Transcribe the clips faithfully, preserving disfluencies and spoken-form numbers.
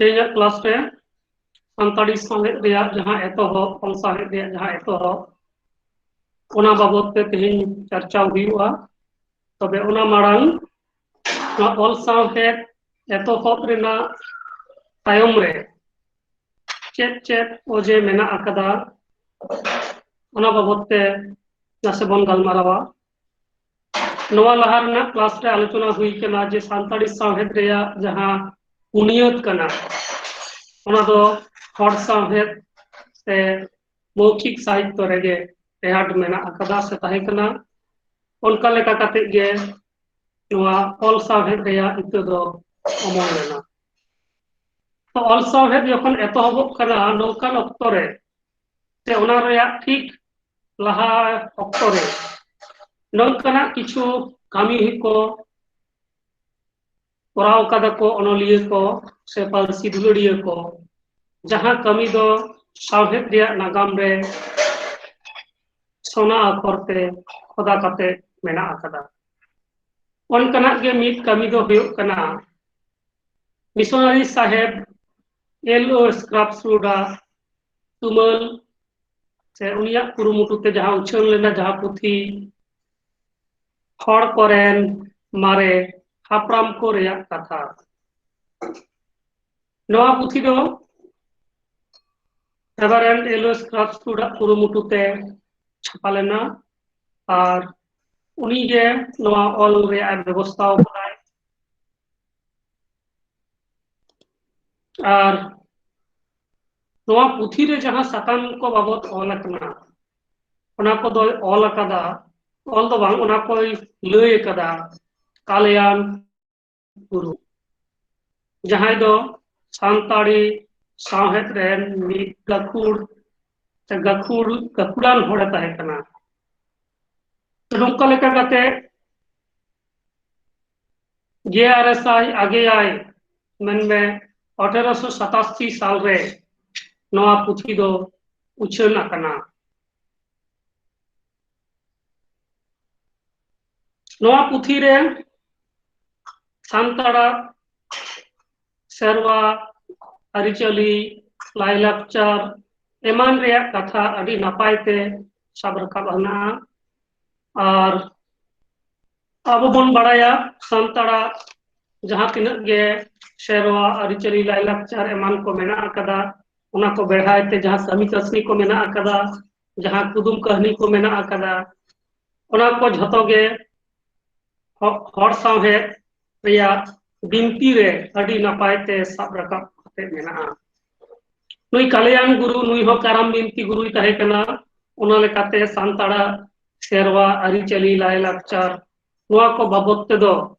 ᱛᱮᱦᱮᱧᱟᱜ ᱠᱞᱟᱥ ᱨᱮ ᱥᱟᱱᱛᱟᱲᱤ ᱥᱟᱶᱦᱮᱫ ᱨᱮᱭᱟᱜ ᱡᱟᱦᱟᱸ ᱮᱛᱚᱦᱚᱵ, ᱚᱞ ᱥᱟᱶᱦᱮᱫ ᱨᱮᱭᱟᱜ ᱡᱟᱦᱟᱸ ᱮᱛᱚᱦᱚᱵ, ᱚᱱᱟ ᱵᱟᱵᱚᱫ ᱛᱮ ᱛᱮᱦᱮᱧ ᱪᱟᱨᱪᱟᱣ ᱦᱩᱭᱩᱜᱼᱟ᱾ ᱛᱚᱵᱮ ᱚᱱᱟ ᱢᱟᱲᱟᱝ ᱱᱚᱣᱟ ᱚᱞ ᱥᱟᱶᱦᱮᱫ ᱮᱛᱚᱦᱚᱵ ᱨᱮᱱᱟᱜ ᱛᱟᱭᱚᱢ ᱨᱮ ᱪᱮᱫ ᱪᱮᱫ ᱚᱡᱮ ᱢᱮᱱᱟᱜ ᱟᱠᱟᱫᱟ, ᱚᱱᱟ ᱵᱟᱵᱚᱫ ᱛᱮ ᱱᱟᱥᱮ ᱵᱚᱱ ᱜᱟᱞᱢᱟᱨᱟᱣᱟ᱾ ᱱᱚᱣᱟ ᱞᱟᱦᱟ ᱨᱮᱱᱟᱜ ᱠᱞᱟᱥ ᱨᱮ ᱟᱞᱳᱪᱚᱱᱟ ᱦᱩᱭ ᱠᱟᱱᱟ ᱡᱮ ᱥᱟᱱᱛᱟᱲᱤ ᱥᱟᱶᱦᱮᱫ ᱨᱮᱭᱟᱜ ᱡᱟᱦᱟᱸ ᱵᱩᱱᱤᱭᱟᱹᱫ ᱠᱟᱱᱟ, ᱚᱱᱟ ᱫᱚ ᱦᱚᱲ ᱥᱟᱶᱦᱮᱫ ᱥᱮ ᱢᱳᱣᱠᱷᱤᱠ ᱥᱟᱦᱤᱛᱛᱚ ᱨᱮᱜᱮ ᱴᱮᱦᱟᱴ ᱢᱮᱱᱟᱜ ᱟᱠᱟᱫᱟ ᱥᱮ ᱛᱟᱦᱮᱸ ᱠᱟᱱᱟ᱾ ᱚᱱᱠᱟ ᱞᱮᱠᱟ ᱠᱟᱛᱮ ᱜᱮ ᱱᱚᱣᱟ ᱚᱞ ᱥᱟᱶᱦᱮᱫ ᱨᱮᱭᱟᱜ ᱤᱛᱟᱹ ᱫᱚ ᱚᱢᱚᱱ ᱞᱮᱱᱟ᱾ ᱛᱚ, ᱚᱞ ᱥᱟᱶᱦᱮᱫ ᱡᱚᱠᱷᱚᱱ ᱮᱛᱚᱦᱚᱵᱚᱜ ᱠᱟᱱᱟ, ᱱᱚᱝᱠᱟᱱ ᱚᱠᱛᱚ ᱨᱮ ᱥᱮ ᱚᱱᱟ ᱨᱮᱭᱟᱜ ᱴᱷᱤᱠ ᱞᱟᱦᱟ ᱚᱠᱛᱚ ᱨᱮ ᱱᱚᱝᱠᱟᱱᱟᱜ ᱠᱤᱪᱷᱩ ᱠᱟᱹᱢᱤ ᱠᱚ ᱠᱚᱨᱟᱣ ᱠᱟᱫᱟ ᱠᱚ ᱚᱱᱚᱞᱤᱭᱟᱹ ᱠᱚ ᱥᱮ ᱯᱟᱹᱨᱥᱤ ᱫᱩᱞᱟᱹᱲᱤᱭᱟᱹ ᱠᱚ, ᱡᱟᱦᱟᱸ ᱠᱟᱹᱢᱤ ᱫᱚ ᱥᱟᱶᱦᱮᱫ ᱨᱮᱭᱟᱜ ᱱᱟᱜᱟᱢ ᱨᱮ ᱥᱚᱱᱟ ᱟᱠᱷᱚᱨ ᱛᱮ ᱠᱷᱚᱫᱟ ᱠᱟᱛᱮ ᱢᱮᱱᱟᱜ ᱟᱠᱟᱫᱟ᱾ ᱚᱱᱠᱟᱱᱟᱜ ᱜᱮ ᱢᱤᱫ ᱠᱟᱹᱢᱤ ᱫᱚ ᱦᱩᱭᱩᱜ ᱠᱟᱱᱟ ᱢᱤᱥᱚᱱᱟᱨᱤ ᱥᱟᱦᱮᱵ ᱮᱞ ᱳ ᱥᱠᱨᱟᱯᱥᱩᱰ ᱟᱜ ᱛᱩᱢᱟᱹᱞ ᱥᱮ ᱩᱱᱤᱭᱟᱜ ᱠᱩᱨᱩᱢᱩᱴᱩ ᱛᱮ ᱡᱟᱦᱟᱸ ᱩᱪᱷᱟᱹᱱ ᱞᱮᱱᱟ, ᱡᱟᱦᱟᱸ ᱯᱩᱛᱷᱤ ᱦᱚᱲ ᱠᱚᱨᱮᱱ ᱢᱟᱨᱮ ᱦᱟᱯᱲᱟᱢ ᱠᱚ ᱨᱮᱭᱟᱜ ᱠᱟᱛᱷᱟ, ᱱᱚᱣᱟ ᱯᱩᱛᱷᱤ ᱫᱚ ᱨᱮᱵᱷᱟᱨᱮᱱᱰ ᱮᱞ ᱳ ᱥᱠᱨᱟᱯᱥᱩᱰ ᱟᱜ ᱠᱩᱨᱩᱢᱩᱴᱩ ᱛᱮ ᱪᱷᱟᱯᱟ ᱞᱮᱱᱟ ᱟᱨ ᱩᱱᱤ ᱜᱮ ᱱᱚᱣᱟ ᱚᱞ ᱨᱮᱭᱟᱜ ᱮ ᱵᱮᱵᱚᱥᱛᱷᱟ ᱟᱠᱟᱫᱟᱭ᱾ ᱟᱨ ᱱᱚᱣᱟ ᱯᱩᱛᱷᱤ ᱨᱮ ᱡᱟᱦᱟᱸ ᱥᱟᱛᱟᱢ ᱠᱚ ᱵᱟᱵᱚᱛ ᱚᱞ ᱟᱠᱟᱱᱟ, ᱚᱱᱟ ᱠᱚᱫᱚᱭ ᱚᱞ ᱟᱠᱟᱫᱟ, ᱚᱞ ᱫᱚ ᱵᱟᱝ, ᱚᱱᱟ ᱠᱚᱭ ᱞᱟᱹᱭ ᱟᱠᱟᱫᱟ ᱠᱟᱞᱭᱟᱱ ᱴᱩᱰᱩ, ᱡᱟᱦᱟᱸᱭ ᱫᱚ ᱥᱟᱱᱛᱟᱲᱤ ᱥᱟᱶᱦᱮᱫ ᱨᱮᱱ ᱢᱤᱫ ᱜᱟᱹᱠᱷᱩᱲ ᱥᱮ ᱜᱟᱹᱠᱷᱩᱲ, ᱜᱟᱹᱠᱷᱩᱲᱟᱱ ᱦᱚᱲᱮ ᱛᱟᱦᱮᱸ ᱠᱟᱱᱟ᱾ ᱛᱚ, ᱱᱚᱝᱠᱟ ᱞᱮᱠᱟ ᱠᱟᱛᱮ ᱜᱮᱞ ᱟᱨᱮ ᱥᱟᱭ ᱟᱜᱮᱭᱟᱭ, ᱢᱮᱱᱢᱮ ᱟᱴᱷᱮᱨᱚᱥᱚ ᱥᱟᱛᱟᱥᱤ ᱥᱟᱞ ᱨᱮ ᱱᱚᱣᱟ ᱯᱩᱛᱷᱤ ᱫᱚ ᱩᱪᱷᱟᱹᱱ ᱟᱠᱟᱱᱟ᱾ ᱱᱚᱣᱟ ᱯᱩᱛᱷᱤ ᱨᱮ ᱥᱟᱱᱛᱟᱲᱟᱜ ᱥᱮᱨᱣᱟ, ᱟᱹᱨᱤᱪᱟᱹᱞᱤ, ᱞᱟᱭᱞᱟᱠᱪᱟᱨ ᱮᱢᱟᱱ ᱨᱮᱭᱟᱜ ᱠᱟᱛᱷᱟ ᱟᱹᱰᱤ ᱱᱟᱯᱟᱭ ᱛᱮ ᱥᱟᱵ ᱨᱟᱠᱟᱵ ᱦᱮᱱᱟᱜᱼᱟ᱾ ᱟᱨ ᱟᱵᱚ ᱵᱚᱱ ᱵᱟᱲᱟᱭᱟ, ᱥᱟᱱᱛᱟᱲᱟᱜ ᱡᱟᱦᱟᱸ ᱛᱤᱱᱟᱹᱜ ᱜᱮ ᱥᱮᱨᱣᱟ, ᱟᱹᱨᱤᱪᱟᱹᱞᱤ, ᱞᱟᱭᱞᱟᱠᱪᱟᱨ ᱮᱢᱟᱱ ᱠᱚ ᱢᱮᱱᱟᱜ ᱟᱠᱟᱫᱟ, ᱚᱱᱟ ᱠᱚ ᱵᱮᱲᱦᱟᱭ ᱛᱮ ᱡᱟᱦᱟᱸ ᱠᱟᱹᱢᱤ ᱠᱟᱹᱥᱱᱤ ᱠᱚ ᱢᱮᱱᱟᱜ ᱟᱠᱟᱫᱟ, ᱡᱟᱦᱟᱸ ᱠᱩᱫᱩᱢ ᱠᱟᱹᱦᱱᱤ ᱠᱚ ᱢᱮᱱᱟᱜ ᱟᱠᱟᱫᱟ, ᱚᱱᱟ ᱠᱚ ᱡᱷᱚᱛᱚ ᱜᱮ ᱦᱚ-, ᱦᱚᱲ ᱥᱟᱶᱦᱮᱫ ᱨᱮᱭᱟᱜ ᱵᱤᱱᱛᱤ ᱨᱮ ᱟᱹᱰᱤ ᱱᱟᱯᱟᱭ ᱛᱮ ᱥᱟᱵ ᱨᱟᱠᱟᱵ ᱠᱟᱛᱮ ᱢᱮᱱᱟᱜᱼᱟ᱾ ᱱᱩᱭ ᱠᱟᱞᱭᱟᱱ ᱜᱩᱨᱩ, ᱱᱩᱭ ᱦᱚᱸ ᱠᱟᱨᱟᱢ ᱵᱤᱱᱛᱤ ᱜᱩᱨᱩᱭ ᱛᱟᱦᱮᱸ ᱠᱟᱱᱟ᱾ ᱚᱱᱟ ᱞᱮᱠᱟᱛᱮ ᱥᱟᱱᱛᱟᱲᱟᱜ ᱥᱮᱨᱣᱟ, ᱟᱹᱨᱤᱪᱟᱹᱞᱤ, ᱞᱟᱭᱞᱟᱠᱪᱟᱨ, ᱱᱚᱣᱟ ᱠᱚ ᱵᱟᱵᱚᱫ ᱛᱮᱫᱚ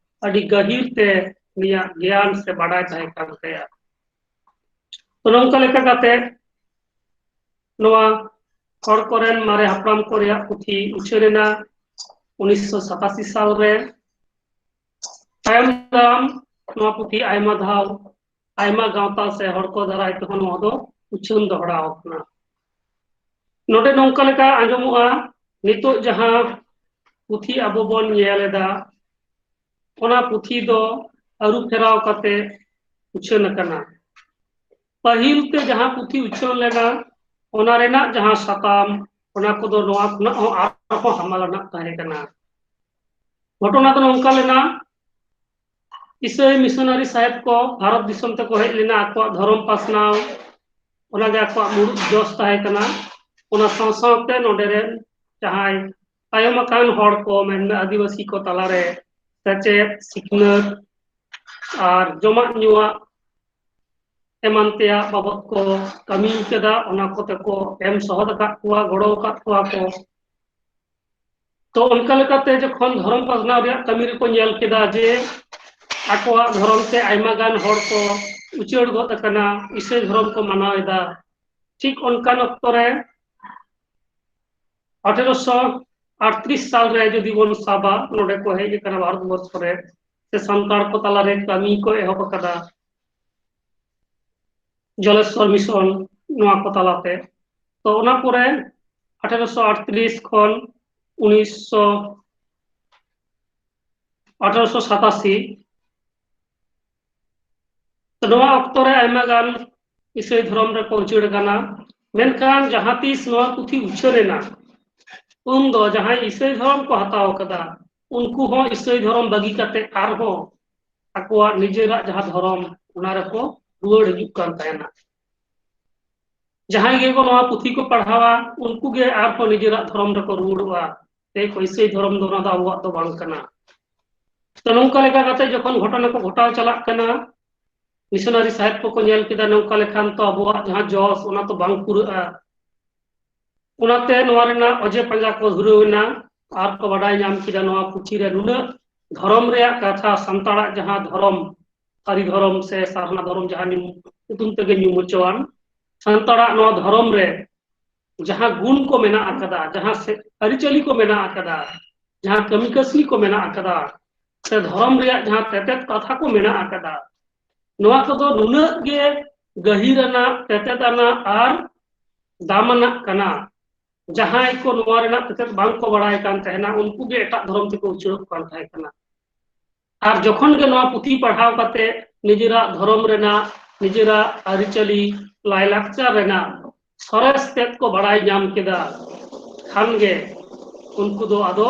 ᱟᱹᱰᱤ ᱜᱟᱹᱦᱤᱨ ᱛᱮ ᱩᱱᱤᱭᱟᱜ ᱜᱮᱭᱟᱱ ᱥᱮ ᱵᱟᱰᱟᱭ ᱛᱟᱦᱮᱸ ᱠᱟᱱ ᱛᱟᱭᱟ᱾ ᱛᱚ, ᱱᱚᱝᱠᱟ ᱞᱮᱠᱟ ᱠᱟᱛᱮ ᱱᱚᱣᱟ ᱦᱚᱲ ᱠᱚᱨᱮᱱ ᱢᱟᱨᱮ ᱦᱟᱯᱲᱟᱢ ᱠᱚ ᱨᱮᱭᱟᱜ ᱯᱩᱛᱷᱤ ᱩᱪᱷᱟᱹᱱ ᱮᱱᱟ ᱩᱱᱤᱥᱥᱚ ᱥᱟᱛᱟᱥᱤ ᱥᱟᱞ ᱨᱮ᱾ ᱛᱟᱭᱚᱢ ᱫᱟᱨᱟᱢ ᱱᱚᱣᱟ ᱯᱩᱛᱷᱤ ᱟᱭᱢᱟ ᱫᱷᱟᱣ ᱟᱭᱢᱟ ᱜᱟᱶᱛᱟ ᱥᱮ ᱦᱚᱲ ᱠᱚ ᱫᱟᱨᱟᱭ ᱛᱮᱦᱚᱸ ᱱᱚᱣᱟ ᱫᱚ ᱩᱪᱷᱟᱹᱱ ᱫᱚᱦᱲᱟ ᱟᱠᱟᱱᱟ᱾ ᱱᱚᱰᱮ ᱱᱚᱝᱠᱟ ᱞᱮᱠᱟ ᱟᱸᱡᱚᱢᱚᱜᱼᱟ, ᱱᱤᱛᱚᱜ ᱡᱟᱦᱟᱸ ᱯᱩᱛᱷᱤ ᱟᱵᱚ ᱵᱚᱱ ᱧᱮᱞ ᱮᱫᱟ, ᱚᱱᱟ ᱯᱩᱛᱷᱤ ᱫᱚ ᱟᱹᱨᱩ ᱯᱷᱮᱨᱟᱣ ᱠᱟᱛᱮ ᱩᱪᱷᱟᱹᱱ ᱟᱠᱟᱱᱟ᱾ ᱯᱟᱹᱦᱤᱞ ᱛᱮ ᱡᱟᱦᱟᱸ ᱯᱩᱛᱷᱤ ᱩᱪᱷᱟᱹᱱ ᱞᱮᱱᱟ, ᱚᱱᱟ ᱨᱮᱱᱟᱜ ᱡᱟᱦᱟᱸ ᱥᱟᱛᱟᱢ, ᱚᱱᱟ ᱠᱚᱫᱚ ᱱᱚᱣᱟ ᱠᱷᱚᱱᱟᱜ ᱦᱚᱸ ᱟᱨᱦᱚᱸ ᱦᱟᱢᱟᱞ ᱟᱱᱟᱜ ᱛᱟᱦᱮᱸ ᱠᱟᱱᱟ᱾ ᱜᱷᱚᱴᱚᱱᱟ ᱫᱚ ᱱᱚᱝᱠᱟ ᱞᱮᱱᱟ, ᱤᱥᱟᱹᱭ ᱢᱤᱥᱚᱱᱟᱨᱤ ᱥᱟᱦᱮᱵ ᱠᱚ ᱵᱷᱟᱨᱚᱛ ᱫᱤᱥᱚᱢ ᱛᱮᱠᱚ ᱦᱮᱡ ᱞᱮᱱᱟ ᱟᱠᱚᱣᱟᱜ ᱫᱷᱚᱨᱚᱢ ᱯᱟᱥᱱᱟᱣ, ᱚᱱᱟᱜᱮ ᱟᱠᱚᱣᱟᱜ ᱢᱩᱲᱩᱫ ᱡᱚᱥ ᱛᱟᱦᱮᱸ ᱠᱟᱱᱟ᱾ ᱚᱱᱟ ᱥᱟᱶ ᱥᱟᱶᱛᱮ ᱱᱚᱰᱮ ᱨᱮᱱ ᱡᱟᱦᱟᱸᱭ ᱛᱟᱭᱚᱢ ᱟᱠᱟᱱ ᱦᱚᱲ ᱠᱚ, ᱢᱮᱱᱢᱮ ᱟᱹᱫᱤᱵᱟᱹᱥᱤ ᱠᱚ ᱛᱟᱞᱟᱨᱮ ᱥᱮᱪᱮᱫ, ᱥᱤᱠᱷᱱᱟᱹᱛ ᱟᱨ ᱡᱚᱢᱟᱜ ᱧᱩᱣᱟᱜ ᱮᱢᱟᱱ ᱛᱮᱭᱟᱜ ᱵᱟᱵᱚᱫ ᱠᱚ ᱠᱟᱹᱢᱤ ᱠᱮᱫᱟ, ᱚᱱᱟ ᱠᱚᱛᱮ ᱠᱚ ᱮᱢ ᱥᱚᱦᱚᱫ ᱟᱠᱟᱫ ᱠᱚᱣᱟ, ᱜᱚᱲᱚ ᱟᱠᱟᱫ ᱠᱚᱣᱟ ᱠᱚ᱾ ᱛᱚ, ᱚᱱᱠᱟ ᱞᱮᱠᱟᱛᱮ ᱡᱚᱠᱷᱚᱱ ᱫᱷᱚᱨᱚᱢ ᱯᱟᱥᱱᱟᱣ ᱨᱮᱭᱟᱜ ᱠᱟᱹᱢᱤ ᱨᱮᱠᱚ ᱧᱮᱞ ᱠᱮᱫᱟ ᱡᱮ ᱟᱠᱚᱣᱟᱜ ᱫᱷᱚᱨᱚᱢ ᱛᱮ ᱟᱭᱢᱟ ᱜᱟᱱ ᱦᱚᱲ ᱠᱚ ᱩᱪᱟᱹᱲ ᱜᱚᱫ ᱟᱠᱟᱱᱟ, ᱤᱥᱟᱹᱭ ᱫᱷᱚᱨᱚᱢ ᱠᱚ ᱢᱟᱱᱟᱣ ᱮᱫᱟ, ᱴᱷᱤᱠ ᱚᱱᱠᱟᱱ ᱚᱠᱛᱚ ᱨᱮ ᱟᱴᱷᱮᱨᱚᱥᱚ ᱟᱴᱛᱨᱤᱥ ᱥᱟᱞ ᱨᱮ ᱡᱩᱫᱤ ᱵᱚᱱ ᱥᱟᱵᱟ, ᱱᱚᱰᱮ ᱠᱚ ᱦᱮᱡ ᱟᱠᱟᱱᱟ ᱵᱷᱟᱨᱚᱛ ᱵᱚᱨᱥᱚ ᱨᱮ, ᱥᱮ ᱥᱟᱱᱛᱟᱲ ᱠᱚ ᱛᱟᱞᱟᱨᱮ ᱠᱟᱹᱢᱤ ᱠᱚ ᱮᱦᱚᱵ ᱟᱠᱟᱫᱟ ᱡᱚᱞᱮᱥᱣᱚᱨ ᱢᱤᱥᱚᱱ, ᱱᱚᱣᱟ ᱠᱚ ᱛᱟᱞᱟᱛᱮ᱾ ᱛᱚ, ᱚᱱᱟ ᱯᱚᱨᱮ ᱟᱴᱷᱮᱨᱚᱥᱚ ᱟᱴᱛᱨᱤᱥ ᱠᱷᱚᱱ ᱩᱱᱤᱥᱥᱚ, ᱟᱴᱷᱮᱨᱚᱥᱚ ᱥᱟᱛᱟᱥᱤ ᱱᱚᱣᱟ ᱚᱠᱛᱚ ᱨᱮ ᱟᱭᱢᱟ ᱜᱟᱱ ᱤᱥᱟᱹᱭ ᱫᱷᱚᱨᱚᱢ ᱨᱮᱠᱚ ᱩᱪᱟᱹᱲ ᱟᱠᱟᱱᱟ᱾ ᱢᱮᱱᱠᱷᱟᱱ ᱡᱟᱦᱟᱸ ᱛᱤᱥ ᱱᱚᱣᱟ ᱯᱩᱛᱷᱤ ᱩᱪᱷᱟᱹᱱ ᱮᱱᱟ, ᱩᱱ ᱫᱚ ᱡᱟᱦᱟᱸᱭ ᱤᱥᱟᱹᱭ ᱫᱷᱚᱨᱚᱢ ᱠᱚ ᱦᱟᱛᱟᱣ ᱟᱠᱟᱫᱟ, ᱩᱱᱠᱩ ᱦᱚᱸ ᱤᱥᱟᱹᱭ ᱫᱷᱚᱨᱚᱢ ᱵᱟᱹᱜᱤ ᱠᱟᱛᱮ ᱟᱨᱦᱚᱸ ᱟᱠᱚᱣᱟᱜ ᱱᱤᱡᱮᱨᱟᱜ ᱡᱟᱦᱟᱸ ᱫᱷᱚᱨᱚᱢ, ᱚᱱᱟ ᱨᱮᱠᱚ ᱨᱩᱣᱟᱹᱲ ᱦᱤᱡᱩᱜ ᱠᱟᱱ ᱛᱟᱦᱮᱱᱟ᱾ ᱡᱟᱦᱟᱸᱭ ᱜᱮᱠᱚ ᱱᱚᱣᱟ ᱯᱩᱛᱷᱤ ᱠᱚ ᱯᱟᱲᱦᱟᱣᱟ, ᱩᱱᱠᱩ ᱜᱮ ᱟᱨᱦᱚᱸ ᱱᱤᱡᱮᱨᱟᱜ ᱫᱷᱚᱨᱚᱢ ᱨᱮᱠᱚ ᱨᱩᱣᱟᱹᱲᱚᱜᱼᱟ᱾ ᱛᱮ ᱠᱚ ᱤᱥᱟᱹᱭ ᱫᱷᱚᱨᱚᱢ ᱫᱚ ᱚᱱᱟ ᱫᱚ ᱟᱵᱚᱣᱟᱜ ᱫᱚ ᱵᱟᱝ ᱠᱟᱱᱟ᱾ ᱛᱚ, ᱱᱚᱝᱠᱟ ᱞᱮᱠᱟ ᱠᱟᱛᱮ ᱡᱚᱠᱷᱚᱱ ᱜᱷᱚᱴᱚᱱᱟ ᱠᱚ ᱜᱷᱚᱴᱟᱣ ᱪᱟᱞᱟᱜ ᱠᱟᱱᱟ, ᱢᱤᱥᱚᱱᱟᱨᱤ ᱥᱟᱦᱮᱵ ᱠᱚᱠᱚ ᱧᱮᱞ ᱠᱮᱫᱟ, ᱱᱚᱝᱠᱟ ᱞᱮᱠᱷᱟᱱ ᱛᱚ ᱟᱵᱚᱣᱟᱜ ᱡᱟᱦᱟᱸ ᱡᱚᱥ, ᱚᱱᱟ ᱛᱚ ᱵᱟᱝ ᱯᱩᱨᱟᱹᱜᱼᱟ᱾ ᱚᱱᱟᱛᱮ ᱱᱚᱣᱟ ᱨᱮᱱᱟᱜ ᱚᱡᱮ ᱯᱟᱸᱡᱟ ᱠᱚ ᱫᱷᱩᱨᱟᱹᱣ ᱮᱱᱟ᱾ ᱟᱨ ᱠᱚ ᱵᱟᱰᱟᱭ ᱧᱟᱢ ᱠᱮᱫᱟ ᱱᱚᱣᱟ ᱯᱩᱛᱷᱤ ᱨᱮ ᱱᱩᱱᱟᱹᱜ ᱫᱷᱚᱨᱚᱢ ᱨᱮᱭᱟᱜ ᱠᱟᱛᱷᱟ, ᱥᱟᱱᱛᱟᱲᱟᱜ ᱡᱟᱦᱟᱸ ᱫᱷᱚᱨᱚᱢ, ᱥᱟᱹᱨᱤ ᱫᱷᱚᱨᱚᱢ ᱥᱮ ᱥᱟᱨᱱᱟ ᱫᱷᱚᱨᱚᱢ ᱡᱟᱦᱟᱸ ᱧᱩ-, ᱧᱩᱛᱩᱢ ᱛᱮᱜᱮ ᱧᱩᱢ ᱦᱚᱪᱚᱣᱟᱱ, ᱥᱟᱱᱛᱟᱲᱟᱜ ᱱᱚᱣᱟ ᱫᱷᱚᱨᱚᱢ ᱨᱮ ᱡᱟᱦᱟᱸ ᱜᱩᱱ ᱠᱚ ᱢᱮᱱᱟᱜ ᱟᱠᱟᱫᱟ, ᱡᱟᱦᱟᱸ ᱥᱮ-, ᱟᱹᱨᱤᱪᱟᱹᱞᱤ ᱠᱚ ᱢᱮᱱᱟᱜ ᱟᱠᱟᱫᱟ, ᱡᱟᱦᱟᱸ ᱠᱟᱹᱢᱤ ᱠᱟᱹᱥᱱᱤ ᱠᱚ ᱢᱮᱱᱟᱜ ᱟᱠᱟᱫᱟ, ᱥᱮ ᱫᱷᱚᱨᱚᱢ ᱨᱮᱭᱟᱜ ᱡᱟᱦᱟᱸ ᱛᱮᱛᱮᱫ ᱠᱟᱛᱷᱟ ᱠᱚ ᱢᱮᱱᱟᱜ ᱟᱠᱟᱫᱟ, ᱱᱚᱣᱟ ᱠᱚᱫᱚ ᱱᱩᱱᱟᱹᱜ ᱜᱮ ᱜᱟᱹᱦᱤᱨ ᱟᱱᱟᱜ, ᱛᱮᱛᱮᱫ ᱟᱱᱟᱜ ᱟᱨ ᱫᱟᱢ ᱟᱱᱟᱜ ᱠᱟᱱᱟ᱾ ᱡᱟᱦᱟᱸᱭ ᱠᱚ ᱱᱚᱣᱟ ᱨᱮᱱᱟᱜ ᱛᱮᱛᱮᱫ ᱵᱟᱝ ᱠᱚ ᱵᱟᱲᱟᱭ ᱠᱟᱱ ᱛᱟᱦᱮᱱᱟ, ᱩᱱᱠᱩ ᱜᱮ ᱮᱴᱟᱜ ᱫᱷᱚᱨᱚᱢ ᱛᱮᱠᱚ ᱩᱪᱟᱹᱲᱚᱜ ᱠᱟᱱ ᱛᱟᱦᱮᱸ ᱠᱟᱱᱟ᱾ ᱟᱨ ᱡᱚᱠᱷᱚᱱ ᱜᱮ ᱱᱚᱣᱟ ᱯᱩᱛᱷᱤ ᱯᱟᱲᱦᱟᱣ ᱠᱟᱛᱮ ᱱᱤᱡᱮᱨᱟᱜ ᱫᱷᱚᱨᱚᱢ ᱨᱮᱱᱟᱜ, ᱱᱤᱡᱮᱨᱟᱜ ᱟᱹᱨᱤᱪᱟᱹᱞᱤ, ᱞᱟᱭᱞᱟᱠᱪᱟᱨ ᱨᱮᱱᱟᱜ ᱥᱚᱨᱮᱥ ᱛᱮᱫ ᱠᱚ ᱵᱟᱲᱟᱭ ᱧᱟᱢ ᱠᱮᱫᱟ, ᱠᱷᱟᱱ ᱜᱮ ᱩᱱᱠᱩ ᱫᱚ ᱟᱫᱚ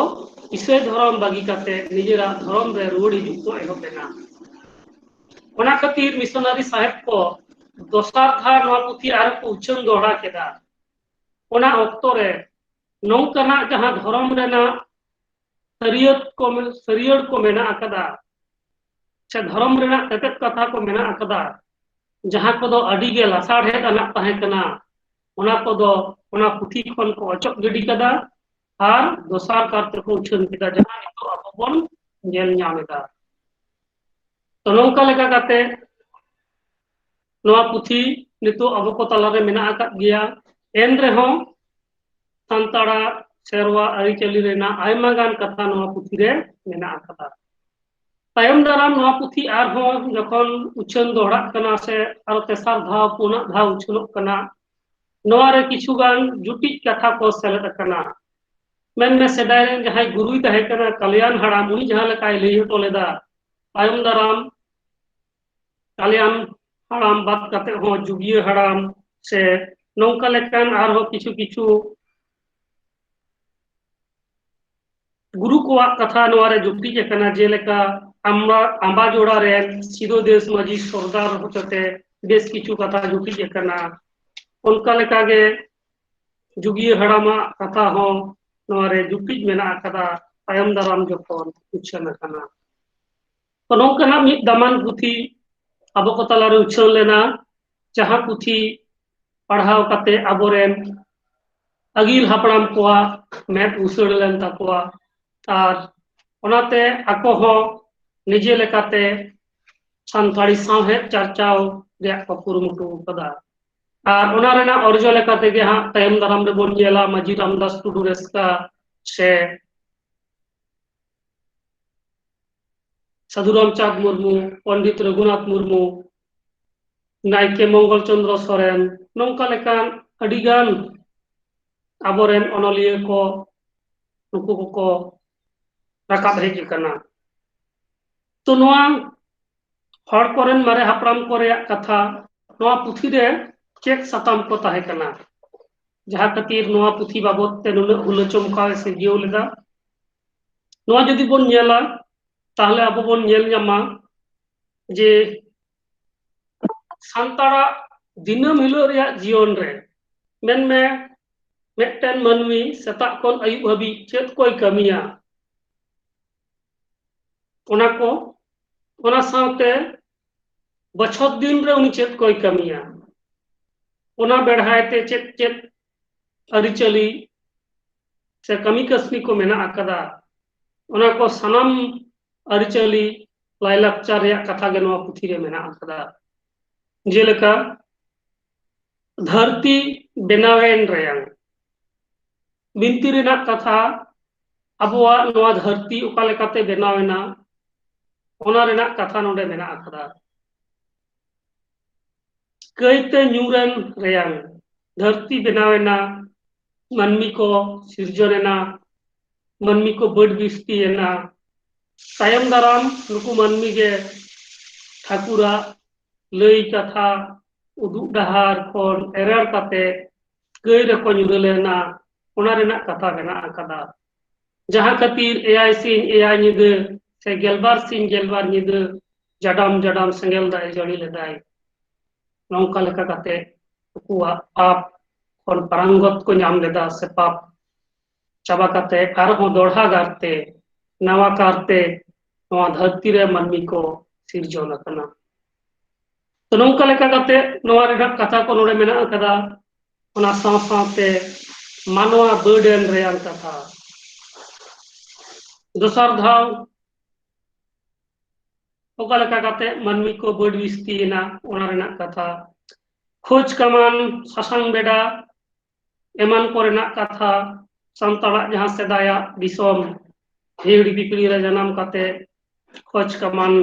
ᱤᱥᱟᱹᱭ ᱫᱷᱚᱨᱚᱢ ᱵᱟᱹᱜᱤ ᱠᱟᱛᱮ ᱱᱤᱡᱮᱨᱟᱜ ᱫᱷᱚᱨᱚᱢ ᱨᱮ ᱨᱩᱣᱟᱹᱲ ᱦᱤᱡᱩᱜ ᱠᱚ ᱮᱦᱚᱵ ᱮᱱᱟ᱾ ᱚᱱᱟ ᱠᱷᱟᱹᱛᱤᱨ ᱢᱤᱥᱚᱱᱟᱨᱤ ᱥᱟᱦᱮᱵ ᱠᱚ ᱫᱚᱥᱟᱨ ᱫᱷᱟᱣ ᱱᱚᱣᱟ ᱯᱩᱛᱷᱤ ᱟᱨᱦᱚᱸ ᱠᱚ ᱩᱪᱷᱟᱹᱱ ᱫᱚᱦᱲᱟ ᱠᱮᱫᱟ᱾ ᱚᱱᱟ ᱚᱠᱛᱚ ᱨᱮ ᱱᱚᱝᱠᱟᱱᱟᱜ ᱡᱟᱦᱟᱸ ᱫᱷᱚᱨᱚᱢ ᱨᱮᱱᱟᱜ ᱥᱟᱹᱨᱤᱭᱟᱹᱛ ᱠᱚ, ᱥᱟᱹᱨᱤᱭᱟᱹᱲ ᱠᱚ ᱢᱮᱱᱟᱜ ᱟᱠᱟᱫᱟ, ᱥᱮ ᱫᱷᱚᱨᱚᱢ ᱨᱮᱱᱟᱜ ᱛᱮᱛᱮᱫ ᱠᱟᱛᱷᱟ ᱠᱚ ᱢᱮᱱᱟᱜ ᱟᱠᱟᱫᱟ, ᱡᱟᱦᱟᱸ ᱠᱚᱫᱚ ᱟᱹᱰᱤ ᱜᱮ ᱞᱟᱥᱟᱲᱦᱮᱫ ᱟᱱᱟᱜ ᱛᱟᱦᱮᱸ ᱠᱟᱱᱟ, ᱚᱱᱟ ᱠᱚᱫᱚ ᱚᱱᱟ ᱯᱩᱛᱷᱤ ᱠᱷᱚᱱ ᱠᱚ ᱚᱪᱚᱜ ᱜᱤᱰᱤ ᱠᱟᱫᱟ ᱟᱨ ᱫᱚᱥᱟᱨ ᱠᱟᱨ ᱛᱮᱠᱚ ᱩᱪᱷᱟᱹᱱ ᱠᱮᱫᱟ, ᱡᱟᱦᱟᱸ ᱱᱤᱛᱚᱜ ᱟᱵᱚ ᱵᱚᱱ ᱧᱮᱞ ᱧᱟᱢ ᱮᱫᱟ᱾ ᱛᱚ, ᱱᱚᱝᱠᱟ ᱞᱮᱠᱟ ᱠᱟᱛᱮ ᱱᱚᱣᱟ ᱯᱩᱛᱷᱤ ᱱᱤᱛᱚᱜ ᱟᱵᱚ ᱠᱚ ᱛᱟᱞᱟᱨᱮ ᱢᱮᱱᱟᱜ ᱟᱠᱟᱫ ᱜᱮᱭᱟ᱾ ᱮᱱ ᱨᱮᱦᱚᱸ ᱥᱟᱱᱛᱟᱲᱟᱜ ᱥᱮᱨᱣᱟ ᱟᱹᱨᱤᱪᱟᱹᱞᱤ ᱨᱮᱱᱟᱜ ᱟᱭᱢᱟ ᱜᱟᱱ ᱠᱟᱛᱷᱟ ᱱᱚᱣᱟ ᱯᱩᱛᱷᱤ ᱨᱮ ᱢᱮᱱᱟᱜ ᱟᱠᱟᱫᱟ᱾ ᱛᱟᱭᱚᱢ ᱫᱟᱨᱟᱢ ᱱᱚᱣᱟ ᱯᱩᱛᱷᱤ ᱟᱨᱦᱚᱸ ᱡᱚᱠᱷᱚᱱ ᱩᱪᱷᱟᱹᱱ ᱫᱚᱦᱲᱟᱜ ᱠᱟᱱᱟ ᱥᱮ ᱟᱨᱚ ᱛᱮᱥᱟᱨ ᱫᱷᱟᱣ, ᱯᱩᱱᱟᱜ ᱫᱷᱟᱣ ᱩᱪᱷᱟᱹᱱᱚᱜ ᱠᱟᱱᱟ, ᱱᱚᱣᱟ ᱨᱮ ᱠᱤᱪᱷᱩ ᱜᱟᱱ ᱡᱩᱴᱤᱡ ᱠᱟᱛᱷᱟ ᱠᱚ ᱥᱮᱞᱮᱫ ᱟᱠᱟᱱᱟ᱾ ᱢᱮᱱᱢᱮ ᱥᱮᱫᱟᱭ ᱨᱮᱱ ᱡᱟᱦᱟᱸᱭ ᱜᱩᱨᱩᱭ ᱛᱟᱦᱮᱸ ᱠᱟᱱᱟ, ᱠᱟᱞᱭᱟᱱ ᱦᱟᱲᱟᱢ, ᱩᱱᱤ ᱡᱟᱦᱟᱸ ᱞᱮᱠᱟᱭ ᱞᱟᱹᱭ ᱦᱚᱴᱚ ᱞᱮᱫᱟ, ᱛᱟᱭᱚᱢ ᱫᱟᱨᱟᱢ ᱠᱟᱞᱭᱟᱱ ᱦᱟᱲᱟᱢ ᱵᱟᱫ ᱠᱟᱛᱮ ᱦᱚᱸ ᱡᱩᱜᱤᱭᱟᱹ ᱦᱟᱲᱟᱢ ᱥᱮ ᱱᱚᱝᱠᱟ ᱞᱮᱠᱟᱱ ᱟᱨᱦᱚᱸ ᱠᱤᱪᱷᱩ ᱠᱤᱪᱷᱩ ᱜᱩᱨᱩ ᱠᱚᱣᱟᱜ ᱠᱟᱛᱷᱟ ᱱᱚᱣᱟ ᱨᱮ ᱡᱩᱴᱤᱡ ᱟᱠᱟᱱᱟ, ᱡᱮᱞᱮᱠᱟ ᱟᱢᱵᱟ, ᱟᱢᱵᱟ ᱡᱚᱲᱟ ᱨᱮᱱ ᱥᱤᱫᱚ ᱫᱮᱥ ᱢᱟᱹᱡᱷᱤ ᱥᱚᱨᱫᱟᱨ ᱦᱚᱛᱮᱛᱮ ᱵᱮᱥ ᱠᱤᱪᱷᱩ ᱠᱟᱛᱷᱟ ᱡᱩᱴᱤᱡ ᱟᱠᱟᱱᱟ᱾ ᱚᱱᱠᱟ ᱞᱮᱠᱟᱜᱮ ᱡᱩᱜᱤᱭᱟᱹ ᱦᱟᱲᱟᱢᱟᱜ ᱠᱟᱛᱷᱟ ᱦᱚᱸ ᱱᱚᱣᱟ ᱨᱮ ᱡᱩᱴᱤᱡ ᱢᱮᱱᱟᱜ ᱟᱠᱟᱫᱟ, ᱛᱟᱭᱚᱢ ᱫᱟᱨᱟᱢ ᱡᱚᱠᱷᱚᱱ ᱩᱪᱷᱟᱹᱱ ᱟᱠᱟᱱᱟ᱾ ᱛᱚ, ᱱᱚᱝᱠᱟᱱᱟᱜ ᱢᱤᱫ ᱫᱟᱢᱟᱱ ᱯᱩᱛᱷᱤ ᱟᱵᱚ ᱠᱚ ᱛᱟᱞᱟᱨᱮ ᱩᱪᱷᱟᱹᱱ ᱞᱮᱱᱟ, ᱡᱟᱦᱟᱸ ᱯᱩᱛᱷᱤ ᱯᱟᱲᱦᱟᱣ ᱠᱟᱛᱮ ᱟᱵᱚᱨᱮᱱ ᱟᱹᱜᱤᱞ ᱦᱟᱯᱲᱟᱢ ᱠᱚᱣᱟᱜ ᱢᱮᱫ ᱩᱥᱟᱹᱲ ᱞᱮᱱ ᱛᱟᱠᱚᱣᱟ, ᱟᱨ ᱚᱱᱟᱛᱮ ᱟᱠᱚ ᱦᱚᱸ ᱱᱤᱡᱮ ᱞᱮᱠᱟᱛᱮ ᱥᱟᱱᱛᱟᱲᱤ ᱥᱟᱶᱦᱮᱫ ᱪᱟᱨᱪᱟᱣ ᱨᱮᱭᱟᱜ ᱠᱚ ᱠᱩᱨᱩᱢᱩᱴᱩ ᱟᱠᱟᱫᱟ᱾ ᱟᱨ ᱚᱱᱟ ᱨᱮᱱᱟᱜ ᱚᱨᱡᱚ ᱞᱮᱠᱟ ᱛᱮᱜᱮ ᱦᱟᱸᱜ ᱛᱟᱭᱚᱢ ᱫᱟᱨᱟᱢ ᱨᱮᱵᱚᱱ ᱧᱮᱞᱟ ᱢᱟᱹᱡᱷᱤ ᱨᱟᱢᱫᱟᱥ ᱴᱩᱰᱩ ᱨᱮᱥᱠᱟ ᱥᱮ ᱥᱟᱹᱫᱷᱩ ᱨᱟᱢᱪᱟᱸᱫᱽ ᱢᱩᱨᱢᱩ, ᱯᱚᱱᱰᱤᱛ ᱨᱚᱜᱷᱩᱱᱟᱛᱷ ᱢᱩᱨᱢᱩ, ᱱᱟᱭᱠᱮ ᱢᱚᱝᱜᱚᱞ ᱪᱚᱸᱫᱽᱨᱚ ᱥᱚᱨᱮᱱ, ᱱᱚᱝᱠᱟ ᱞᱮᱠᱟᱱ ᱟᱹᱰᱤᱜᱟᱱ ᱟᱵᱚᱨᱮᱱ ᱚᱱᱚᱞᱤᱭᱟᱹ ᱠᱚ, ᱱᱩᱠᱩ ᱠᱚᱠᱚ ᱨᱟᱠᱟᱵ ᱦᱮᱡ ᱟᱠᱟᱱᱟ᱾ ᱛᱚ, ᱱᱚᱣᱟ ᱦᱚᱲ ᱠᱚᱨᱮᱱ ᱢᱟᱨᱮ ᱦᱟᱯᱲᱟᱢ ᱠᱚ ᱨᱮᱭᱟᱜ ᱠᱟᱛᱷᱟ ᱱᱚᱣᱟ ᱯᱩᱛᱷᱤ ᱨᱮ ᱪᱮᱫ ᱥᱟᱛᱟᱢ ᱠᱚ ᱛᱟᱦᱮᱸ ᱠᱟᱱᱟ, ᱡᱟᱦᱟᱸ ᱠᱷᱟᱹᱛᱤᱨ ᱱᱚᱣᱟ ᱯᱩᱛᱷᱤ ᱵᱟᱵᱚᱫ ᱛᱮ ᱱᱩᱱᱟᱹᱜ ᱦᱩᱞᱟᱹ ᱪᱚᱢᱠᱟᱣ ᱮ ᱥᱤᱨᱡᱟᱹᱣ ᱞᱮᱫᱟ? ᱱᱚᱣᱟ ᱡᱩᱫᱤ ᱵᱚᱱ ᱧᱮᱞᱟ, ᱛᱟᱦᱞᱮ ᱟᱵᱚ ᱵᱚᱱ ᱧᱮᱞ ᱧᱟᱢᱟ ᱡᱮ ᱥᱟᱱᱛᱟᱲᱟᱜ ᱫᱤᱱᱟᱹᱢ ᱦᱤᱞᱳᱜ ᱨᱮᱭᱟᱜ ᱡᱤᱭᱚᱱ ᱨᱮ, ᱢᱮᱱᱢᱮ ᱢᱤᱫᱴᱮᱱ ᱢᱟᱹᱱᱢᱤ ᱥᱮᱛᱟᱜ ᱠᱷᱚᱱ ᱟᱹᱭᱩᱵ ᱦᱟᱹᱵᱤᱡ ᱪᱮᱫ ᱠᱚᱭ ᱠᱟᱹᱢᱤᱭᱟ, ᱚᱱᱟ ᱠᱚ, ᱚᱱᱟ ᱥᱟᱶᱛᱮ ᱵᱚᱪᱷᱚᱨ ᱫᱤᱱ ᱨᱮ ᱩᱱᱤ ᱪᱮᱫ ᱠᱚᱭ ᱠᱟᱹᱢᱤᱭᱟ, ᱚᱱᱟ ᱵᱮᱲᱦᱟᱭ ᱛᱮ ᱪᱮᱫ ᱪᱮᱫ ᱟᱹᱨᱤᱪᱟᱹᱞᱤ ᱥᱮ ᱠᱟᱹᱢᱤ ᱠᱟᱹᱥᱱᱤ ᱠᱚ ᱢᱮᱱᱟᱜ ᱟᱠᱟᱫᱟ, ᱚᱱᱟ ᱠᱚ ᱥᱟᱱᱟᱢ ᱟᱹᱨᱤᱪᱟᱹᱞᱤ, ᱞᱟᱭᱞᱟᱠᱪᱟᱨ ᱨᱮᱭᱟᱜ ᱠᱟᱛᱷᱟ ᱜᱮ ᱱᱚᱣᱟ ᱯᱩᱛᱷᱤ ᱨᱮ ᱢᱮᱱᱟᱜ ᱟᱠᱟᱫᱟ᱾ ᱡᱮᱞᱮᱠᱟ, ᱫᱷᱟᱹᱨᱛᱤ ᱵᱮᱱᱟᱣᱮᱱ ᱨᱮᱭᱟᱝ ᱵᱤᱱᱛᱤ ᱨᱮᱱᱟᱜ ᱠᱟᱛᱷᱟ, ᱟᱵᱚᱣᱟᱜ ᱱᱚᱣᱟ ᱫᱷᱟᱹᱨᱛᱤ ᱚᱠᱟ ᱞᱮᱠᱟᱛᱮ ᱵᱮᱱᱟᱣ ᱮᱱᱟ, ᱚᱱᱟ ᱨᱮᱱᱟᱜ ᱠᱟᱛᱷᱟ ᱱᱚᱰᱮ ᱢᱮᱱᱟᱜ ᱟᱠᱟᱫᱟ᱾ ᱠᱟᱹᱭᱛᱮ ᱧᱩᱨᱮᱱ ᱨᱮᱭᱟᱝ ᱫᱷᱟᱹᱨᱛᱤ ᱵᱮᱱᱟᱣ ᱮᱱᱟ, ᱢᱟᱹᱱᱢᱤ ᱠᱚ ᱥᱤᱨᱡᱚᱱ ᱮᱱᱟ, ᱢᱟᱹᱱᱢᱤ ᱠᱚ ᱵᱟᱹᱰ ᱵᱤᱥᱛᱤ ᱮᱱᱟ᱾ ᱛᱟᱭᱚᱢ ᱫᱟᱨᱟᱢ ᱱᱩᱠᱩ ᱢᱟᱹᱱᱢᱤ ᱜᱮ ᱴᱷᱟᱹᱠᱩᱨᱟᱜ ᱞᱟᱹᱭ ᱠᱟᱛᱷᱟ ᱩᱫᱩᱜ ᱰᱟᱦᱟᱨ ᱠᱷᱚᱱ ᱮᱨᱮᱲ ᱠᱟᱛᱮ ᱠᱟᱹᱭ ᱨᱮᱠᱚ ᱧᱩᱨᱟᱹ ᱞᱮᱱᱟ, ᱚᱱᱟ ᱨᱮᱱᱟᱜ ᱠᱟᱛᱷᱟ ᱢᱮᱱᱟᱜ ᱟᱠᱟᱫᱟ᱾ ᱡᱟᱦᱟᱸ ᱠᱷᱟᱹᱛᱤᱨ ᱮᱭᱟᱭ ᱥᱤᱧ ᱮᱭᱟᱭ ᱧᱤᱫᱟᱹ ᱥᱮ ᱜᱮᱞᱵᱟᱨ ᱥᱤᱧ ᱜᱮᱞᱵᱟᱨ ᱧᱤᱫᱟᱹ ᱡᱟᱰᱟᱢ ᱡᱟᱰᱟᱢ ᱥᱮᱸᱜᱮᱞ ᱫᱟᱜ ᱮ ᱡᱟᱹᱲᱤ ᱞᱮᱫᱟᱭ᱾ ᱱᱚᱝᱠᱟ ᱞᱮᱠᱟ ᱠᱟᱛᱮ ᱩᱱᱠᱩᱣᱟᱜ ᱯᱟᱯ ᱠᱷᱚᱱ ᱯᱟᱨᱟᱝᱜᱚᱛ ᱠᱚ ᱧᱟᱢ ᱞᱮᱫᱟ ᱥᱮ ᱯᱟᱯ ᱪᱟᱵᱟ ᱠᱟᱛᱮ ᱟᱨᱦᱚᱸ ᱫᱚᱲᱦᱟ ᱜᱟᱨᱛᱮ ᱱᱟᱣᱟ ᱠᱟᱨᱛᱮ ᱱᱚᱣᱟ ᱫᱷᱟᱹᱨᱛᱤ ᱨᱮ ᱢᱟᱹᱱᱢᱤ ᱠᱚ ᱥᱤᱨᱡᱚᱱ ᱟᱠᱟᱱᱟ᱾ ᱛᱚ, ᱱᱚᱝᱠᱟ ᱞᱮᱠᱟ ᱠᱟᱛᱮ ᱱᱚᱣᱟ ᱨᱮᱱᱟᱜ ᱠᱟᱛᱷᱟ ᱠᱚ ᱱᱚᱰᱮ ᱢᱮᱱᱟᱜ ᱟᱠᱟᱫᱟ᱾ ᱚᱱᱟ ᱥᱟᱶ ᱥᱟᱶᱛᱮ ᱢᱟᱱᱣᱟ ᱵᱟᱹᱰ ᱮᱱ ᱨᱮᱭᱟᱝ ᱠᱟᱛᱷᱟ, ᱫᱚᱥᱟᱨ ᱫᱷᱟᱣ ᱚᱠᱟ ᱞᱮᱠᱟ ᱠᱟᱛᱮ ᱢᱟᱹᱱᱢᱤ ᱠᱚ ᱵᱟᱹᱰ ᱵᱤᱥᱛᱤᱭᱮᱱᱟ, ᱚᱱᱟ ᱨᱮᱱᱟᱜ ᱠᱟᱛᱷᱟ, ᱠᱷᱳᱡᱽ ᱠᱟᱢᱟᱱ, ᱥᱟᱥᱟᱝ ᱵᱮᱰᱟ, ᱮᱢᱟᱱ ᱠᱚᱨᱮᱱᱟᱜ ᱠᱟᱛᱷᱟ, ᱥᱟᱱᱛᱟᱲᱟᱜ ᱡᱟᱦᱟᱸ ᱥᱮᱫᱟᱭᱟᱜ ᱫᱤᱥᱚᱢ, ᱦᱤᱦᱤᱲᱤ ᱯᱤᱯᱤᱲᱤ ᱨᱮ ᱡᱟᱱᱟᱢ ᱠᱟᱛᱮ ᱠᱷᱚᱡᱽ ᱠᱟᱢᱟᱱ,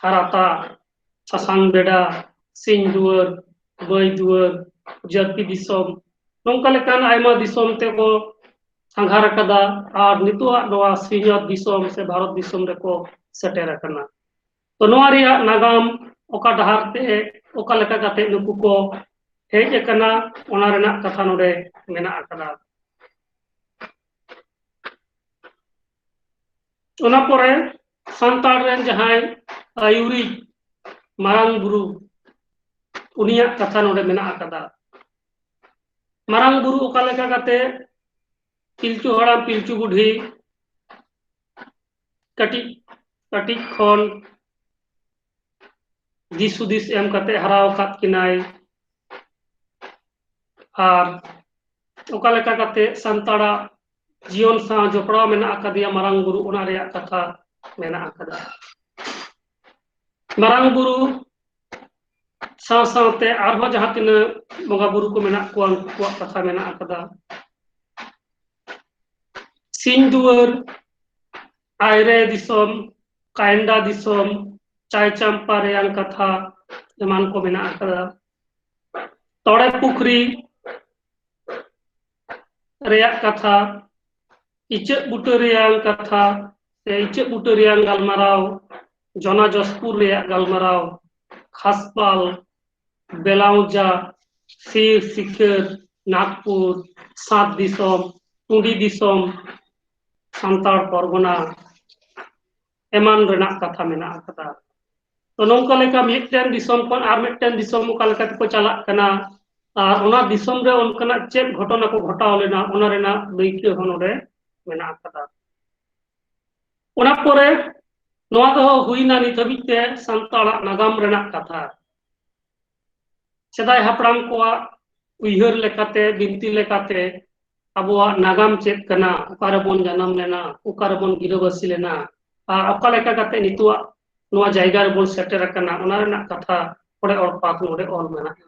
ᱦᱟᱨᱟᱛᱟ, ᱥᱟᱥᱟᱝ ᱵᱮᱰᱟ, ᱥᱤᱧ ᱫᱩᱣᱟᱹᱨ, ᱵᱟᱹᱭ ᱫᱩᱣᱟᱹᱨ, ᱡᱟᱹᱛᱤ ᱫᱤᱥᱚᱢ, ᱱᱚᱝᱠᱟ ᱞᱮᱠᱟᱱ ᱟᱭᱢᱟ ᱫᱤᱥᱚᱢ ᱛᱮᱠᱚ ᱥᱟᱸᱜᱷᱟᱨ ᱟᱠᱟᱫᱟ᱾ ᱟᱨ ᱱᱤᱛᱚᱜᱟᱜ ᱱᱚᱣᱟ ᱥᱤᱧᱚᱛ ᱫᱤᱥᱚᱢ ᱥᱮ ᱵᱷᱟᱨᱚᱛ ᱫᱤᱥᱚᱢ ᱨᱮᱠᱚ ᱥᱮᱴᱮᱨ ᱟᱠᱟᱱᱟ᱾ ᱛᱚ, ᱱᱚᱣᱟ ᱨᱮᱭᱟᱜ ᱱᱟᱜᱟᱢ ᱚᱠᱟ ᱰᱟᱦᱟᱨ ᱛᱮ, ᱚᱠᱟ ᱞᱮᱠᱟ ᱠᱟᱛᱮ ᱱᱩᱠᱩ ᱠᱚ ᱦᱮᱡ ᱟᱠᱟᱱᱟ, ᱚᱱᱟ ᱨᱮᱱᱟᱜ ᱠᱟᱛᱷᱟ ᱱᱚᱰᱮ ᱢᱮᱱᱟᱜ ᱟᱠᱟᱫᱟ᱾ ᱚᱱᱟ ᱯᱚᱨᱮ ᱥᱟᱱᱛᱟᱲ ᱨᱮᱱ ᱡᱟᱦᱟᱸᱭ ᱟᱹᱭᱩᱨᱤᱡ ᱢᱟᱨᱟᱝ ᱵᱩᱨᱩ, ᱩᱱᱤᱭᱟᱜ ᱠᱟᱛᱷᱟ ᱱᱚᱰᱮ ᱢᱮᱱᱟᱜ ᱟᱠᱟᱫᱟ᱾ ᱢᱟᱨᱟᱝ ᱵᱩᱨᱩ ᱚᱠᱟ ᱞᱮᱠᱟ ᱠᱟᱛᱮ ᱯᱤᱞᱪᱩ ᱦᱟᱲᱟᱢ ᱯᱤᱞᱪᱩ ᱵᱩᱰᱷᱤ ᱠᱟᱹᱴᱤᱡ ᱠᱟᱹᱴᱤᱡ ᱠᱷᱚᱱ ᱫᱤᱥ ᱦᱩᱫᱤᱥ ᱮᱢ ᱠᱟᱛᱮ ᱦᱟᱨᱟ ᱟᱠᱟᱫ ᱠᱤᱱᱟᱭ, ᱟᱨ ᱚᱠᱟ ᱞᱮᱠᱟ ᱠᱟᱛᱮ ᱥᱟᱱᱛᱟᱲᱟᱜ ᱡᱤᱭᱚᱱ ᱥᱟᱶ ᱡᱚᱯᱲᱟᱣ ᱢᱮᱱᱟᱜ ᱟᱠᱟᱫᱮᱭᱟ ᱢᱟᱨᱟᱝ ᱵᱩᱨᱩ, ᱚᱱᱟ ᱨᱮᱭᱟᱜ ᱠᱟᱛᱷᱟ ᱢᱮᱱᱟᱜ ᱟᱠᱟᱫᱟ᱾ ᱢᱟᱨᱟᱝ ᱵᱩᱨᱩ ᱥᱟᱶ ᱥᱟᱶᱛᱮ ᱟᱨᱦᱚᱸ ᱡᱟᱦᱟᱸ ᱛᱤᱱᱟᱹᱜ ᱵᱚᱸᱜᱟ ᱵᱩᱨᱩ ᱠᱚ ᱢᱮᱱᱟᱜ ᱠᱚᱣᱟ, ᱩᱱᱠᱩ ᱠᱚᱣᱟᱜ ᱠᱟᱛᱷᱟ ᱢᱮᱱᱟᱜ ᱟᱠᱟᱫᱟ᱾ ᱥᱤᱧ ᱫᱩᱣᱟᱹᱨ, ᱟᱭᱨᱮ ᱫᱤᱥᱚᱢ, ᱠᱟᱭᱱᱰᱟ ᱫᱤᱥᱚᱢ, ᱪᱟᱭ ᱪᱟᱢᱯᱟ ᱨᱮᱭᱟᱝ ᱠᱟᱛᱷᱟ ᱮᱢᱟᱱ ᱠᱚ ᱢᱮᱱᱟᱜ ᱟᱠᱟᱫᱟ᱾ ᱛᱚᱲᱮ ᱯᱩᱠᱷᱨᱤ ᱨᱮᱭᱟᱜ ᱠᱟᱛᱷᱟ, ᱤᱪᱟᱹᱜ ᱵᱩᱴᱟᱹ ᱨᱮᱭᱟᱝ ᱠᱟᱛᱷᱟ ᱥᱮ ᱤᱪᱟᱹᱜ ᱵᱩᱴᱟᱹ ᱨᱮᱭᱟᱝ ᱜᱟᱞᱢᱟᱨᱟᱣ, ᱡᱚᱱᱟ ᱡᱚᱥᱯᱩᱨ ᱨᱮᱭᱟᱜ ᱜᱟᱞᱢᱟᱨᱟᱣ, ᱠᱷᱟᱥᱯᱟᱞ, ᱵᱮᱞᱟᱣᱡᱟ, ᱥᱤᱨ, ᱥᱤᱠᱟᱹᱨ, ᱱᱟᱜᱽᱯᱩᱨ, ᱥᱟᱛ ᱫᱤᱥᱚᱢ, ᱴᱩᱸᱰᱤ ᱫᱤᱥᱚᱢ, ᱥᱟᱱᱛᱟᱲ ᱯᱚᱨᱜᱚᱱᱟ ᱮᱢᱟᱱ ᱨᱮᱱᱟᱜ ᱠᱟᱛᱷᱟ ᱢᱮᱱᱟᱜ ᱟᱠᱟᱫᱟ᱾ ᱛᱚ, ᱱᱚᱝᱠᱟ ᱞᱮᱠᱟ ᱢᱤᱫᱴᱮᱱ ᱫᱤᱥᱚᱢ ᱠᱷᱚᱱ ᱟᱨ ᱢᱤᱫᱴᱮᱱ ᱫᱤᱥᱚᱢ ᱚᱠᱟ ᱞᱮᱠᱟ ᱛᱮᱠᱚ ᱪᱟᱞᱟᱜ ᱠᱟᱱᱟ, ᱟᱨ ᱚᱱᱟ ᱫᱤᱥᱚᱢ ᱨᱮ ᱚᱱᱠᱟᱱᱟᱜ ᱪᱮᱫ ᱜᱷᱚᱴᱚᱱᱟ ᱠᱚ ᱜᱷᱚᱴᱟᱣ ᱞᱮᱱᱟ, ᱚᱱᱟ ᱨᱮᱱᱟᱜ ᱫᱟᱹᱭᱠᱟᱹ ᱦᱚᱸ ᱱᱚᱰᱮ ᱢᱮᱱᱟᱜ ᱟᱠᱟᱫᱟ᱾ ᱚᱱᱟ ᱯᱚᱨᱮ ᱱᱚᱣᱟ ᱫᱚ ᱦᱩᱭᱱᱟ ᱱᱤᱛ ᱦᱟᱹᱵᱤᱡ ᱛᱮ ᱥᱟᱱᱛᱟᱲᱟᱜ ᱱᱟᱜᱟᱢ ᱨᱮᱱᱟᱜ ᱠᱟᱛᱷᱟ᱾ ᱥᱮᱫᱟᱭ ᱦᱟᱯᱲᱟᱢ ᱠᱚᱣᱟᱜ ᱩᱭᱦᱟᱹᱨ ᱞᱮᱠᱟᱛᱮ, ᱵᱤᱱᱛᱤ ᱞᱮᱠᱟᱛᱮ ᱟᱵᱚᱣᱟᱜ ᱱᱟᱜᱟᱢ ᱪᱮᱫ ᱠᱟᱱᱟ, ᱚᱠᱟ ᱨᱮᱵᱚᱱ ᱡᱟᱱᱟᱢ ᱞᱮᱱᱟ, ᱚᱠᱟ ᱨᱮᱵᱚᱱ ᱜᱤᱨᱟᱹᱵᱟᱹᱥᱤ ᱞᱮᱱᱟ, ᱟᱨ ᱚᱠᱟ ᱞᱮᱠᱟ ᱠᱟᱛᱮ ᱱᱤᱛᱚᱜ ᱱᱚᱣᱟ ᱡᱟᱭᱜᱟ ᱨᱮᱵᱚᱱ ᱥᱮᱴᱮᱨ ᱟᱠᱟᱱᱟ, ᱚᱱᱟ ᱨᱮᱱᱟᱜ ᱠᱟᱛᱷᱟ ᱚᱸᱰᱮ ᱚᱞ ᱯᱟᱛᱷ ᱱᱚᱰᱮ ᱚᱞ ᱢᱮᱱᱟᱜᱼᱟ᱾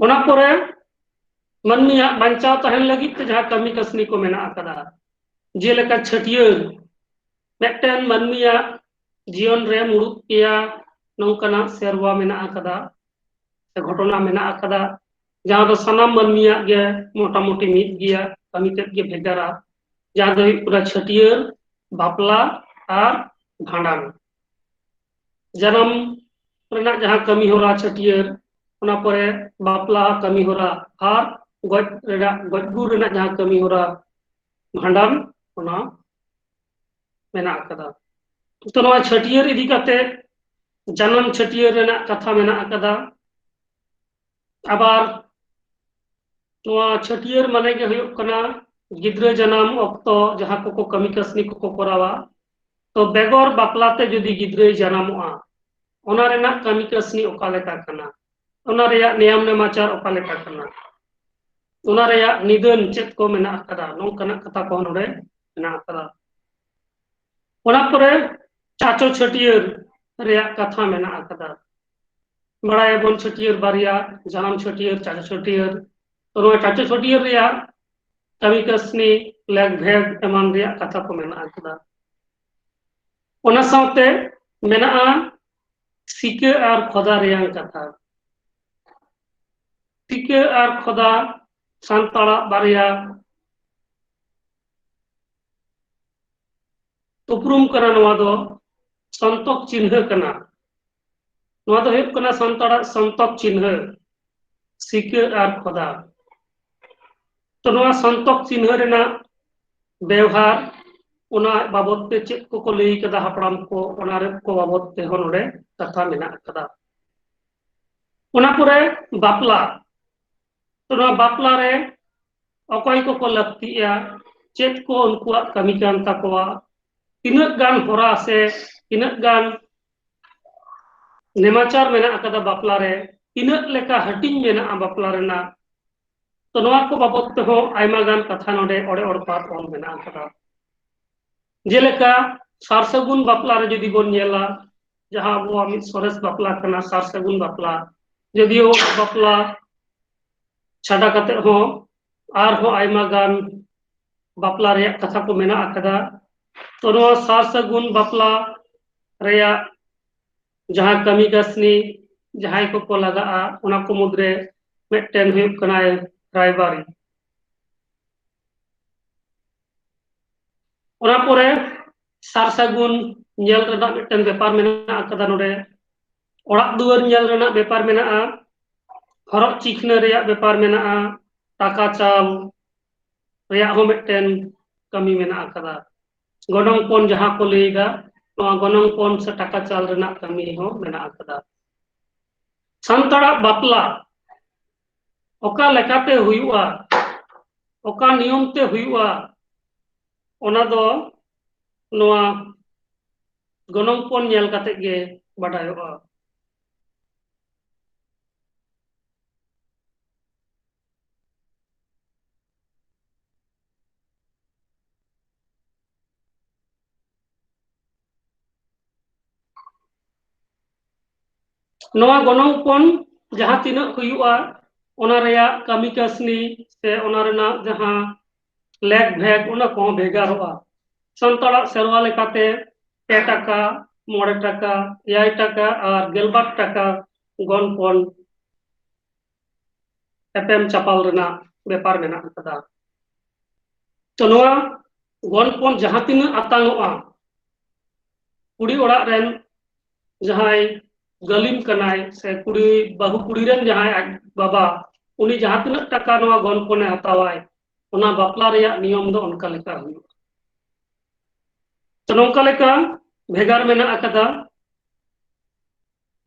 ᱚᱱᱟ ᱯᱚᱨᱮ ᱢᱟᱹᱱᱢᱤᱭᱟᱜ ᱵᱟᱧᱪᱟᱣ ᱛᱟᱦᱮᱱ ᱞᱟᱹᱜᱤᱫ ᱛᱮ ᱡᱟᱦᱟᱸ ᱠᱟᱹᱢᱤ ᱠᱟᱹᱥᱱᱤ ᱠᱚ ᱢᱮᱱᱟᱜ ᱟᱠᱟᱫᱟ, ᱡᱮᱞᱮᱠᱟ ᱪᱷᱟᱹᱴᱭᱟᱹᱨ, ᱢᱤᱫᱴᱮᱱ ᱢᱟᱹᱱᱢᱤᱭᱟᱜ ᱡᱤᱭᱚᱱ ᱨᱮ ᱢᱩᱲᱩᱫ ᱯᱮᱭᱟ ᱱᱚᱝᱠᱟᱱᱟᱜ ᱥᱮᱨᱣᱟ ᱢᱮᱱᱟᱜ ᱟᱠᱟᱫᱟ, ᱥᱮ ᱜᱷᱚᱴᱚᱱᱟ ᱢᱮᱱᱟᱜ ᱟᱠᱟᱫᱟ, ᱡᱟᱦᱟᱸ ᱫᱚ ᱥᱟᱱᱟᱢ ᱢᱟᱹᱱᱢᱤᱭᱟᱜ ᱜᱮ ᱢᱚᱴᱟᱢᱩᱴᱤ ᱢᱤᱫ ᱜᱮᱭᱟ, ᱠᱟᱹᱢᱤ ᱛᱮᱫ ᱜᱮ ᱵᱷᱮᱜᱟᱨᱟ, ᱡᱟᱦᱟᱸ ᱫᱚ ᱦᱩᱭᱩᱜ ᱠᱟᱱᱟ ᱪᱷᱟᱹᱴᱭᱟᱹᱨ, ᱵᱟᱯᱞᱟ ᱟᱨ ᱵᱷᱟᱸᱰᱟᱱ᱾ ᱡᱟᱱᱟᱢ ᱨᱮᱱᱟᱜ ᱡᱟᱦᱟᱸ ᱠᱟᱹᱢᱤ ᱦᱚᱨᱟ ᱪᱷᱟᱹᱴᱭᱟᱹᱨ, ᱚᱱᱟ ᱯᱚᱨᱮ ᱵᱟᱯᱞᱟ ᱠᱟᱹᱢᱤ ᱦᱚᱨᱟ, ᱟᱨ ᱜᱚᱡ ᱨᱮᱱᱟᱜ, ᱜᱚᱡ ᱜᱩᱨ ᱨᱮᱱᱟᱜ ᱡᱟᱦᱟᱸ ᱠᱟᱹᱢᱤ ᱦᱚᱨᱟ, ᱵᱷᱟᱸᱰᱟᱱ, ᱚᱱᱟ ᱢᱮᱱᱟᱜ ᱟᱠᱟᱫᱟ᱾ ᱛᱚ, ᱱᱚᱣᱟ ᱪᱷᱟᱹᱴᱭᱟᱹᱨ ᱤᱫᱤ ᱠᱟᱛᱮ, ᱡᱟᱱᱟᱢ ᱪᱷᱟᱹᱴᱭᱟᱹᱨ ᱨᱮᱱᱟᱜ ᱠᱟᱛᱷᱟ ᱢᱮᱱᱟᱜ ᱟᱠᱟᱫᱟ᱾ ᱟᱵᱟᱨ ᱱᱚᱣᱟ ᱪᱷᱟᱹᱴᱭᱟᱹᱨ ᱢᱟᱱᱮ ᱜᱮ ᱦᱩᱭᱩᱜ ᱠᱟᱱᱟ ᱜᱤᱫᱽᱨᱟᱹ ᱡᱟᱱᱟᱢ ᱚᱠᱛᱚ ᱡᱟᱦᱟᱸ ᱠᱚᱠᱚ ᱠᱟᱹᱢᱤ ᱠᱟᱹᱥᱱᱤ ᱠᱚᱠᱚ ᱠᱚᱨᱟᱣᱟ, ᱛᱚ ᱵᱮᱜᱚᱨ ᱵᱟᱯᱞᱟ ᱛᱮ ᱡᱩᱫᱤ ᱜᱤᱫᱽᱨᱟᱹᱭ ᱡᱟᱱᱟᱢᱚᱜᱼᱟ, ᱚᱱᱟ ᱨᱮᱱᱟᱜ ᱠᱟᱹᱢᱤ ᱠᱟᱹᱥᱱᱤ ᱚᱠᱟ ᱞᱮᱠᱟ ᱠᱟᱱᱟ, ᱚᱱᱟ ᱨᱮᱭᱟᱜ ᱱᱮᱭᱟᱢ ᱱᱮᱢᱟᱪᱟᱨ ᱚᱠᱟ ᱞᱮᱠᱟ ᱠᱟᱱᱟ, ᱚᱱᱟ ᱨᱮᱭᱟᱜ ᱱᱤᱫᱟᱹᱱ ᱪᱮᱫ ᱠᱚ ᱢᱮᱱᱟᱜ ᱟᱠᱟᱫᱟ, ᱱᱚᱝᱠᱟᱱᱟᱜ ᱠᱟᱛᱷᱟ ᱠᱚᱦᱚᱸ ᱱᱚᱰᱮ ᱢᱮᱱᱟᱜ ᱟᱠᱟᱫᱟ᱾ ᱚᱱᱟ ᱯᱚᱨᱮ ᱪᱟᱪᱚ ᱪᱷᱟᱹᱴᱭᱟᱹᱨ ᱨᱮᱭᱟᱜ ᱠᱟᱛᱷᱟ ᱢᱮᱱᱟᱜ ᱟᱠᱟᱫᱟ᱾ ᱵᱟᱲᱟᱭᱟᱵᱚᱱ ᱪᱷᱟᱹᱴᱭᱟᱹᱨ ᱵᱟᱨᱭᱟ, ᱡᱟᱱᱟᱢ ᱪᱷᱟᱹᱴᱭᱟᱹᱨ, ᱪᱟᱪᱚ ᱪᱷᱟᱹᱴᱭᱟᱹᱨ᱾ ᱛᱚ, ᱱᱚᱣᱟ ᱪᱟᱪᱚ ᱪᱷᱟᱹᱴᱭᱟᱹᱨ ᱨᱮᱭᱟᱜ ᱠᱟᱹᱢᱤ ᱠᱟᱹᱥᱱᱤ, ᱞᱮᱠ ᱵᱷᱮᱫ ᱮᱢᱟᱱ ᱨᱮᱭᱟᱜ ᱠᱟᱛᱷᱟ ᱠᱚ ᱢᱮᱱᱟᱜ ᱟᱠᱟᱫᱟ᱾ ᱚᱱᱟ ᱥᱟᱶᱛᱮ ᱢᱮᱱᱟᱜᱼᱟ ᱥᱤᱠᱟᱹ ᱟᱨ ᱠᱷᱚᱫᱟ ᱨᱮᱭᱟᱝ ᱠᱟᱛᱷᱟ᱾ ᱥᱤᱠᱟᱹ ᱟᱨ ᱠᱷᱚᱫᱟ ᱥᱟᱱᱛᱟᱲᱟᱜ ᱵᱟᱨᱭᱟ ᱩᱯᱨᱩᱢ ᱠᱟᱱᱟ᱾ ᱱᱚᱣᱟ ᱫᱚ ᱥᱚᱱᱛᱚᱠ ᱪᱤᱱᱦᱟᱹ ᱠᱟᱱᱟ᱾ ᱱᱚᱣᱟ ᱫᱚ ᱦᱩᱭᱩᱜ ᱠᱟᱱᱟ ᱥᱟᱱᱛᱟᱲᱟᱜ ᱥᱚᱱᱛᱚᱠ ᱪᱤᱱᱦᱟᱹ, ᱥᱤᱠᱟᱹ ᱟᱨ ᱠᱷᱚᱫᱟ᱾ ᱛᱚ, ᱱᱚᱣᱟ ᱥᱚᱱᱛᱚᱠ ᱪᱤᱱᱦᱟᱹ ᱨᱮᱱᱟᱜ ᱵᱮᱣᱦᱟᱨ, ᱚᱱᱟ ᱵᱟᱵᱚᱛ ᱛᱮ ᱪᱮᱫ ᱠᱚᱠᱚ ᱞᱟᱹᱭ ᱠᱟᱫᱟ ᱦᱟᱯᱲᱟᱢ ᱠᱚ, ᱚᱱᱟ ᱨᱮ ᱠᱚ ᱵᱟᱵᱚᱛ ᱛᱮᱦᱚᱸ ᱱᱚᱰᱮ ᱠᱟᱛᱷᱟ ᱢᱮᱱᱟᱜ ᱟᱠᱟᱫᱟ᱾ ᱚᱱᱟ ᱯᱚᱨᱮ ᱵᱟᱯᱞᱟ᱾ ᱛᱚ, ᱱᱚᱣᱟ ᱵᱟᱯᱞᱟ ᱨᱮ ᱚᱠᱚᱭ ᱠᱚᱠᱚ ᱞᱟᱹᱠᱛᱤᱜᱼᱟ, ᱪᱮᱫ ᱠᱚ ᱩᱱᱠᱩᱣᱟᱜ ᱠᱟᱹᱢᱤ ᱠᱟᱱ ᱛᱟᱠᱚᱣᱟ, ᱛᱤᱱᱟᱹᱜ ᱜᱟᱱ ᱦᱚᱨᱟ ᱥᱮ ᱛᱤᱱᱟᱹᱜ ᱜᱟᱱ ᱱᱮᱢᱟᱪᱟᱨ ᱢᱮᱱᱟᱜ ᱟᱠᱟᱫᱟ ᱵᱟᱯᱞᱟ ᱨᱮ, ᱛᱤᱱᱟᱹᱜ ᱞᱮᱠᱟ ᱦᱟᱹᱴᱤᱧ ᱢᱮᱱᱟᱜᱼᱟ ᱵᱟᱯᱞᱟ ᱨᱮᱱᱟᱜ᱾ ᱛᱚ, ᱱᱚᱣᱟ ᱠᱚ ᱵᱟᱵᱚᱛ ᱛᱮᱦᱚᱸ ᱟᱭᱢᱟ ᱜᱟᱱ ᱠᱟᱛᱷᱟ ᱱᱚᱰᱮ ᱚᱲᱮ ᱚᱲᱯᱟᱛ ᱚᱞ ᱢᱮᱱᱟᱜ ᱟᱠᱟᱫᱟ᱾ ᱡᱮᱞᱮᱠᱟ, ᱥᱟᱨ ᱥᱟᱹᱜᱩᱱ ᱵᱟᱯᱞᱟ ᱨᱮ ᱡᱩᱫᱤ ᱵᱚᱱ ᱧᱮᱞᱟ, ᱡᱟᱦᱟᱸ ᱟᱵᱚᱣᱟᱜ ᱢᱤᱫ ᱥᱚᱨᱮᱥ ᱵᱟᱯᱞᱟ ᱠᱟᱱᱟ ᱥᱟᱨ ᱥᱟᱹᱜᱩᱱ ᱵᱟᱯᱞᱟ, ᱡᱚᱫᱤᱭᱳ ᱵᱟᱯᱞᱟ ᱪᱷᱟᱰᱟ ᱠᱟᱛᱮ ᱦᱚᱸ ᱟᱨᱦᱚᱸ ᱟᱭᱢᱟ ᱜᱟᱱ ᱵᱟᱯᱞᱟ ᱨᱮᱭᱟᱜ ᱠᱟᱛᱷᱟ ᱠᱚ ᱢᱮᱱᱟᱜ ᱟᱠᱟᱫᱟ᱾ ᱛᱚ, ᱱᱚᱣᱟ ᱥᱟᱨ ᱥᱟᱹᱜᱩᱱ ᱵᱟᱯᱞᱟ ᱨᱮᱭᱟᱜ ᱡᱟᱦᱟᱸ ᱠᱟᱹᱢᱤ ᱠᱟᱹᱥᱱᱤ, ᱡᱟᱦᱟᱸᱭ ᱠᱚᱠᱚ ᱞᱟᱜᱟᱜᱼᱟ, ᱚᱱᱟ ᱠᱚ ᱢᱩᱫᱽᱨᱮ ᱢᱤᱫᱴᱮᱱ ᱦᱩᱭᱩᱜ ᱠᱟᱱᱟᱭ ᱨᱟᱭᱵᱟᱨᱤ᱾ ᱚᱱᱟ ᱯᱚᱨᱮ ᱥᱟᱨ ᱥᱟᱹᱜᱩᱱ ᱧᱮᱞ ᱨᱮᱱᱟᱜ ᱢᱤᱫᱴᱮᱱ ᱵᱮᱯᱟᱨ ᱢᱮᱱᱟᱜ ᱟᱠᱟᱫᱟ ᱱᱚᱰᱮ᱾ ᱚᱲᱟᱜ ᱫᱩᱣᱟᱹᱨ ᱧᱮᱞ ᱨᱮᱱᱟᱜ ᱵᱮᱯᱟᱨ ᱢᱮᱱᱟᱜᱼᱟ, ᱦᱚᱨᱚᱜ ᱪᱤᱠᱷᱱᱟᱹ ᱨᱮᱭᱟᱜ ᱵᱮᱯᱟᱨ ᱢᱮᱱᱟᱜᱼᱟ, ᱴᱟᱠᱟ ᱪᱟᱞ ᱨᱮᱭᱟᱜ ᱦᱚᱸ ᱢᱤᱫᱴᱮᱱ ᱠᱟᱹᱢᱤ ᱢᱮᱱᱟᱜ ᱟᱠᱟᱫᱟ᱾ ᱜᱚᱱᱚᱝ ᱯᱚᱱ ᱡᱟᱦᱟᱸ ᱠᱚ ᱞᱟᱹᱭ ᱮᱫᱟ, ᱱᱚᱣᱟ ᱜᱚᱱᱚᱝ ᱯᱚᱱ ᱥᱮ ᱴᱟᱠᱟ ᱪᱟᱞ ᱨᱮᱱᱟᱜ ᱠᱟᱹᱢᱤ ᱦᱚᱸ ᱢᱮᱱᱟᱜ ᱟᱠᱟᱫᱟ᱾ ᱥᱟᱱᱛᱟᱲᱟᱜ ᱵᱟᱯᱞᱟ ᱚᱠᱟ ᱞᱮᱠᱟᱛᱮ ᱦᱩᱭᱩᱜᱼᱟ, ᱚᱠᱟ ᱱᱤᱭᱚᱢ ᱛᱮ ᱦᱩᱭᱩᱜᱼᱟ, ᱚᱱᱟ ᱫᱚ ᱱᱚᱣᱟ ᱜᱚᱱᱚᱝ ᱯᱚᱱ ᱧᱮᱞ ᱠᱟᱛᱮ ᱜᱮ ᱵᱟᱰᱟᱭᱚᱜᱼᱟ᱾ ᱱᱚᱣᱟ ᱜᱚᱱᱚᱝ ᱯᱚᱱ ᱡᱟᱦᱟᱸ ᱛᱤᱱᱟᱹᱜ ᱦᱩᱭᱩᱜᱼᱟ, ᱚᱱᱟ ᱨᱮᱭᱟᱜ ᱠᱟᱹᱢᱤ ᱠᱟᱹᱥᱱᱤ ᱥᱮ ᱚᱱᱟ ᱨᱮᱱᱟᱜ ᱡᱟᱦᱟᱸ ᱞᱮᱠ ᱵᱷᱮᱫ, ᱚᱱᱟ ᱠᱚᱦᱚᱸ ᱵᱷᱮᱜᱟᱨᱚᱜᱼᱟ᱾ ᱥᱟᱱᱛᱟᱲᱟᱜ ᱥᱮᱨᱣᱟ ᱞᱮᱠᱟᱛᱮ ᱯᱮ ᱴᱟᱠᱟ, ᱢᱚᱬᱮ ᱴᱟᱠᱟ, ᱮᱭᱟᱭ ᱴᱟᱠᱟ ᱟᱨ ᱜᱮᱞᱵᱟᱨ ᱴᱟᱠᱟ ᱜᱚᱱᱯᱚᱱ ᱮᱯᱮᱢ ᱪᱟᱯᱟᱞ ᱨᱮᱱᱟᱜ ᱵᱮᱯᱟᱨ ᱢᱮᱱᱟᱜ ᱟᱠᱟᱫᱟ᱾ ᱛᱚ, ᱱᱚᱣᱟ ᱜᱚᱱᱯᱚᱱ ᱡᱟᱦᱟᱸ ᱛᱤᱱᱟᱹᱜ ᱟᱛᱟᱝᱚᱜᱼᱟ, ᱠᱩᱲᱤ ᱚᱲᱟᱜ ᱨᱮᱱ ᱡᱟᱦᱟᱸᱭ ᱜᱟᱹᱞᱤᱢ ᱠᱟᱱᱟᱭ ᱥᱮ ᱠᱩᱲᱤ, ᱵᱟᱹᱦᱩ ᱠᱩᱲᱤ ᱨᱮᱱ ᱡᱟᱦᱟᱸᱭ ᱟᱡ ᱵᱟᱵᱟ, ᱩᱱᱤ ᱡᱟᱦᱟᱸ ᱛᱤᱱᱟᱹᱜ ᱴᱟᱠᱟ ᱱᱚᱣᱟ ᱜᱚᱱᱯᱚᱱᱮ ᱦᱟᱛᱟᱣᱟᱭ, ᱚᱱᱟ ᱵᱟᱯᱞᱟ ᱨᱮᱭᱟᱜ ᱱᱤᱭᱚᱢ ᱫᱚ ᱚᱱᱠᱟ ᱞᱮᱠᱟ ᱦᱩᱭᱩᱜᱼᱟ᱾ ᱛᱚ, ᱱᱚᱝᱠᱟ ᱞᱮᱠᱟ ᱵᱷᱮᱜᱟᱨ ᱢᱮᱱᱟᱜ ᱟᱠᱟᱫᱟ᱾